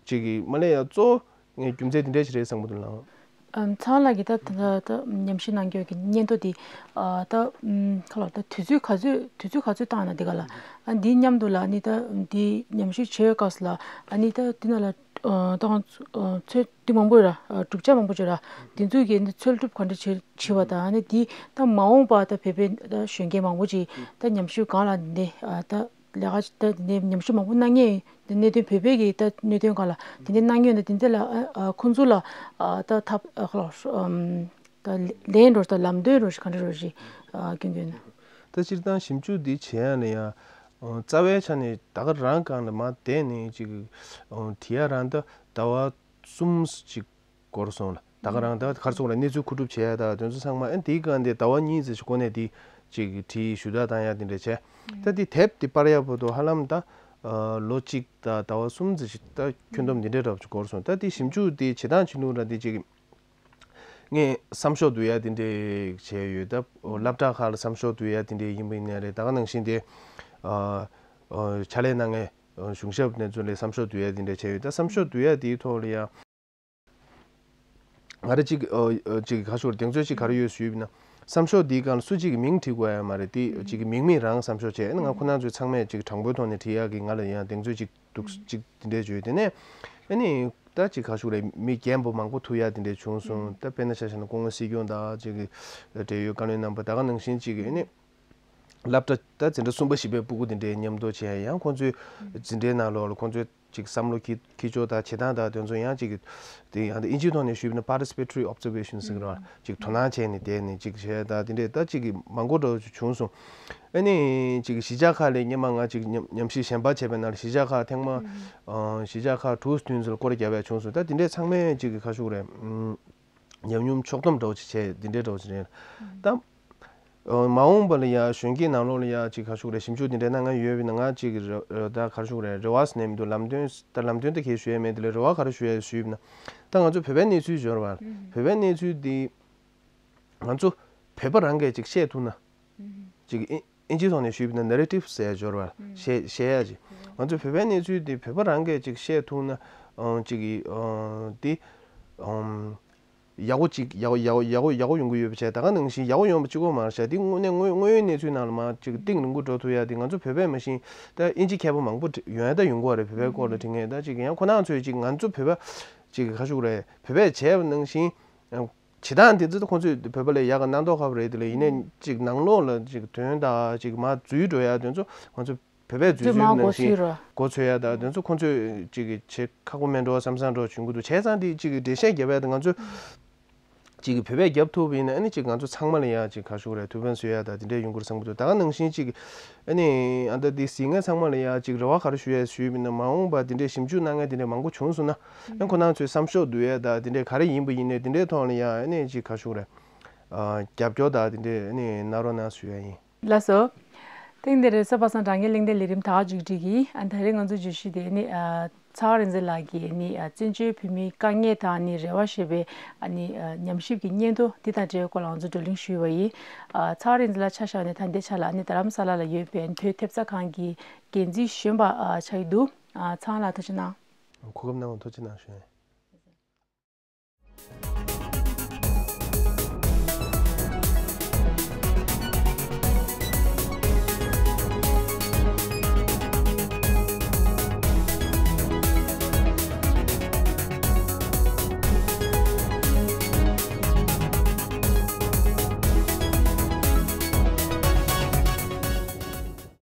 ཅིག་གི་མ་ལས་ཡ་གཙོ་བོ་ངས་རྒྱུ་མཚན་དེ་འདྲ་ཞིག་རེད་བསམ་གི་འདུག་ལགས། ཨམ། ཚང་ལགས་ཀྱིས་ད་ད་ད་ཉམས་ཞིབ་གནང་རྒྱུ་གི་སྙན་ཐོ་འདི་ཨ་ད་ཨམ་ཁ་ལོ་ད་དུས་ཚོད་ག་ཚོད་དུས་ཚོད་ག་ཚོད་བཏང་ན་འདི་ག་ལ་ཨ་འདི་མཉམ་དུ་ལ་ཨ་ནི་ད་འདི་ཉམས་ཞིབ་བྱེད་སྐབས་སུ་ལ་ཨ་ནི་ད་འདི་ན་ལ་ཨ་ད་ང་ཚོ་ཨ་ཚོད་འདི་མང་པོ་ར་ཨ་གྲུབ་ཆ་མང་པོ་ཅིག་ར་འདི་ཚོ་གི་འདི་འཚོལ་སྒྲུབ་ག་འདྲ་བྱེད་བྱེད་པ་དང་ཨ་ནི་འདི་ད་མ་འོངས་པ་ད་བོད་པའི་ད་གཞོན་སྐྱེས་མང་པོ་ཅིག་ད་ཉམས་ཞིབ་སྒང་ལ་འདི་ཨ་ད། ལས་ཀ་ད་དེ་འདྲའི་ཉམས་ཞིབ་མང་པོ་གནང་མཁན་ཡིན། དེ་གནད་དོན་བོད་པའི་གི་ད་གནད་དོན་སྒང་ལ་དེ་འདྲའི་གནང་མཁན་ཡོད་ན་དེ་འདྲ་ལ་ཨ་ཨ་ཁོང་ཚོ་ལ་ཨ་ད་ཐབས་ཨ་ཁ་ལ་ཨམ་ད་ལན་འགྲོ་ད་ལམ་སྟོན་འགྲོ་ཞིག་ག་འདྲ་འགྲོ་ཞིག་ཨ་སྐྱོན་སྐྱོན་ན། ད་སྤྱིར་བཏང་ཞིབ་འཇུག་འདི་བྱེད་ཡ་ལ་ཡ་ཨ་རྩ་བའི་ཆ་ནས་ད་ག་རང་སྒང་ལ་མར་བསྡད་ནས་ཅིག་ཨ་དེ་ཡ་རང་ད་ཟླ་བ་གསུམ་ཅིག་འགོར་སོང་ལ། ད་ག་རང་ད་གར་སོང་ལ་གནས་ཚུལ་མཁོ་སྒྲུབ་བྱེད་ཡ་ད་དེ་ཚོ་ཚང་མ་ཨ་དེའི་སྒང་དེ་ཟླ་བ་གཉིས་ཙམ་ཞིག་འགོར་ནས་དེ་ཅིག་བྲིས་ཞུ་དག་བཏང་ཡ་དེ་འདྲ་བྱས། ད་དེ་དེབ་དེ་པར་ཡ་བར་དུ་ཧ་ལམ་ད་ཨ་ལོ་གཅིག་ད་ཟླ་བ་གསུམ་ཙམ་ཞིག་ད་ཁྱོན་བསྡོམས་དེ་འདྲའི་འདྲ་བ་ཅིག་འགོར་སོང་། ད་དེ་ཞིབ་འཇུག་དེ་བྱེད་སྟངས་བྱེད་ལུགས་ར་དེ་ཅིག་ངས་བསམ་ཤོག་བསྡུ་ཡ་དེ་འདྲ་བྱས་ཡོད། ད་སློབ་གྲྭ་ཁག་ལ་བསམ་ཤོག་བསྡུ་ཡ་དེ་འདྲ་ཡིན་པ་ཡིན་ནའི་རེད། ད་ག་ནང་བཞིན་དེ་ཨ་ཨ་ཕྱག་ལས་གནང་མཁན་གཞུང་ཞབས་ནས་ཚུར་ལ་བསམ་ཤོག་བསྡུ་ཡ་དེ་འདྲ་བྱས་ཡོད། ད་བསམ་ཤོག་བསྡུ་ཡ་དེའི་ཐོག་ལ་ཡ། ང་རང་གཅིག་ཨ་ཨ་གཅིག་ག་ཞུ་གདེང་ཚོད་གཅིག་ག་རེ་ཡོད་ཞུས་ན། བསམ་ཤོག་འདིའི་སྒང་ལ་སུ་གཅིག་གི་མིང་བྲིས་དགོས་ཡ་མ་རེད། དེ་གཅིག་གི་མིང་མིང་རང་བསམ་ཤོག་བྱས་ན་ང་ཁོ་ན་ཚོས་ཚང་མས་གཅིག་དྲང་པོའི་ཐོག་ནས་བྲིས་ཡ་གི་ང་ལ་ཡང་གདེང་ཚོད་གཅིག་འདུག་གཅིག་དེ་འདྲས་བརྗོད། དེ་ནས་ཨ་ནི་ད་གཅིག་ག་ཞུ་རེད། མི་རྒན་པོ་མང་པོ་ཐུག་ཡ་དེ་འདྲས་བྱུང་སོང་། ད་དཔེར་ན་ཆ་བཞག་ན་སྐུ་ངོ་སྲིད་སྐྱོང་དང་གཅིག་གི་འབྲེལ་ཡོད་བཀའ་བློན་རྣམ་པ་ད་ག་ནང་བཞིན་གཅིག་གི་ཨ་ནི། སློབ་གྲྭ་ད་འཛིན་གྲྭ་གསུམ་པ་བཞི་པའི་སྤུ་གུ་དེ་འདྲའི་མཉམ་དུ་བྱས་ཡང་ཁོང་ཚོའི་འཛིན་གྲྭའི་ནང་ལོགས་ལ་ཁོང་ཚོའི་ཅིག་བསམ་བློ་འཁྱེར་འཁྱེར་ཕྱོགས་དང་བྱེད་སྟངས་དང་དེ་ཚོ་ཡང་ཅིག་དེ་ཡང་དེ་ཨིན་ཇིའི་ཐོག་ནས་ཞུས་པ་ན་participatory observation ཟེར་གི་རེད་བ། ཅིག་དོ་སྣང་བྱས་ནས་བསྡད་ནས་ཅིག་བྱས་ད་དེ་འདྲའི་ད་ཅིག་གི་མང་པོ་འདྲ་བོ་བྱུང་སོང་། ཨ་ནི་ཅིག་གཞིས་ཆགས་ཁག་ལ་སྔོན་མ་ང་ཅིག་ཉམས་ཉམས་ཞིབ་གཞན་པ་བྱས་པའི་ནང་ལ་གཞིས་ཆགས་ཁག་ཐེངས་མ་ཨ་གཞིས་ཆགས་ཁག་དྲུག་བདུན་ཙམ་ལ་སྐོར་ར་བརྒྱབ་ཡ་བྱུང་སོང་། ད་དེ་འདྲའི་ཚང་མས་ཅིག་གི་ག་ཞུ་དགོས་རེད། ཨ། ཉམས་མྱོང་ཕྱོགས་བསྡོམས་འདྲ་བོ་ཅིག་བྱས་འདི་འདྲའི་འདྲ་བོ་ཅིག་རེད། ད་ཨ་མ་འོངས་པ་ལ་ཡ་གཞོན་སྐྱེས་ནང་ལོགས་ལ་ཡ་ཅིག་ག་ཞུ་དགོས་རེད། ཞིབ་འཇུག་འདི་འདྲའི་གནང་མཁན་ཡོད་པ་ཡིན་ན་ང་ཅིག་རེ་ད་ག་ཞུ་དགོས་རེད། རེ་བ་ཟེར་ནས་མི་འདུག་ལམ་སྟོན་ད་ལམ་སྟོན་ད་གས་ཞུ་ཡ་མེད། དེ་ལས་རེ་བ་ག་རེ་ཞུ་ཡ་ཞུས་པ་ན། ད་ང་ཚོ་བོད་པའི་གནས་ཚུལ་འབྱོར་བ་བོད་པའི་གནས་ཚུལ་འདི་ང་ཚོ་བོད་པ་རང་གིས་ཅིག་བཤད་ཐུབ་ན། ཅིག་ཨིན་ཨིན་ཇིའི་ཐོག་ནས་ཞུས་པ་ན་narrative ཟེར་ཡ་འབྱོར་བ་བཤད་བཤད་ཡ་ཅིག་ང་ཚོ་བོད་པའི་གནས་ཚུལ་འདི་བོད་པ་རང་གིས་ཅིག་བཤད་ཐུབ་ན། ཨང་ཅིག་གི་ཨང་འདི་ཨང་། ཡག་པོ་ཅིག་ཡག་པོ་ཡག་པོ་ཡག་པོ་ཡག་པོ་ཡོང་གི་ཡོད་པ་བྱས། ད་ག་ནང་བཞིན་ཡག་པོ་ཡོང་བ་གཅིག་པོ་མ་རེད་ཤག་འདི་དངོས་གནས་དངོས་དངོས་ཡོད་གནས་ཚུལ་ནང་ལ་མར་ཅིག་གཏིང་རིང་པོ་འགྲོ་ཐུབ་ཡ་འདི་ང་ཚོ་བོད་པས་མ་གཞི་ད་ཨིན་ཇི་མཁས་པ་མང་པོ་ཡོང་ཡ་ད་ཡོང་གི་ཡོད་རེད། བོད་པའི་སྐོར་ལ་འབྲི་མཁན་ད་ཅིག་ཡང་ཁོ་རང་ཚོས་ཅིག་ང་ཚོ་བོད་པ་ཅིག་ག་ཞུ་དགོས་རེད། བོད་པས་བྱས་པ་ནང་བཞིན། བྱེད་སྟངས་དེ་ཚོ་ཁོང་ཚོས་བོད་པ་ལས་ཡག་ག་སྣ་མདོག་ཁ་པོ་རེད། དེ་ལས་ཡིན་ནའི་ཅིག་ནང་ལོགས་ལ་ཅིག་དོན་དག་ཅིག་མར་འཛུལ་འགྲོ་ཡ་དེ་ཚོ་ང་ཚོ་བོད་པས་འཛུལ་འཛུལ་མར་ནང་མགོ་བཞིན་ཚུད་རོ། མགོ་ཚོད་ཡ་དང་དེ་ཚོ་ཁོང་ཚོས་ཅིག་བྱེད་ཁག་པོ་མེད་འགྲོ་བསམ་བསམ་འགྲོ་བྱུང་གི་འདུག་བྱས་ཙང་དེ་ཅིག་འགྲེལ་བཤད་རྒྱབ་ཡ་དང་ང་ཚོ་ཅིག་བོད་པས་རྒྱབ་ཐུབ་པ་ཡིན་ན་ཨ་ནི་ཅིག་ང་ཚོ་ཚང་མ་ལ་ཡ་ཅིག་ག་ཞུ་དགོས་རེད། ཐུགས་ཕན་གསོས་ཡ་དང་དེ་འདྲས་ཡོང་གི་རེད་བསམ་གི་འདུག་ད་ག་ནང་བཞིན་ཅིག་ཨ་ནི་ཨ་ད་དེ་གཟིགས་མཁན་ཚང་མ་ལ་ཡ་ཅིག་རེ་བ་ག་རེ་ཞུ་ཡ་ཞུས་པ་ཡིན་ན་མ་འོངས་པ་དེ་འདྲས་ཞིབ་འཇུག་གནང་མཁན་དེ་འདྲས་མང་པོ་བྱུང་སོང་ན། ཨ་ཁོ་རང་ཚོའི་བསམ་ཤོག་བསྡུ་ཡས་དང་དེ་འདྲས་ག་རེ་ཡིན་པ་ཡིན་ནའི་དེ་འདྲས་ཐོག་ལ་ཡང་ཨ་ནི་ཅིག་ག་ཞུ་དགོས་རེད། ཨ་རྒྱབ་སྐྱོར་དང་དེ་འདྲས་ཨ་ནི་གནང་རོགས་གནང་ཞུ་ཡ་ཡིན། ལགས་སོ། ཐེངས་འདིར་གསར་པ་སངས་དྲང་ངེས་གླེང་སྟེགས་ལས་རིམ་ད་ག་མཇུག་སྒྲིལ་གྱི། ཨ་ད་རེས་ང་ཚོ་བརྗོད་གཞི་དེ་ཨ་ནི་ཨ་ཚེ་དབང་རིག་འཛིན་ལགས་ཀྱིས་ཨ་ནི་ཨ་བཙན་བྱོལ་བོད་མིའི་དཀའ་ངལ་དང་ཨ་ནི་རེ་བ་ཞེས་པའི་ཨ་ནི་ཨ་ཉམས་ཞིབ་ཀྱི་སྙན་ཐོ་འདི་དང་འབྲེལ་བའི་སྐོར་ལ་ང་ཚོ་བགྲོ་གླེང་ཞུས་པ་ཡིན། ཨ་ཚེ་དབང་རིག་འཛིན་ལགས་ཆ་བཞག་ནས་ད་ལྟའི་ཆ་ལ་ཨ་ནི་རྡ་རམ་ས་ལ་ལ་ཡོད་པའི་བོད་ཐེབས་རྩ་ཁང་གི་འགན་འཛིན་གཞོན་པ་ཨ་ཆགས་ཀྱི་འདུག་ཨ་ཚེ་དབང་ལགས་ཐུགས་རྗེ་གནང་། གོ་སྐབས་གནང་བར་ཐུགས་རྗེ་གནང་ཞུ་ཡིན།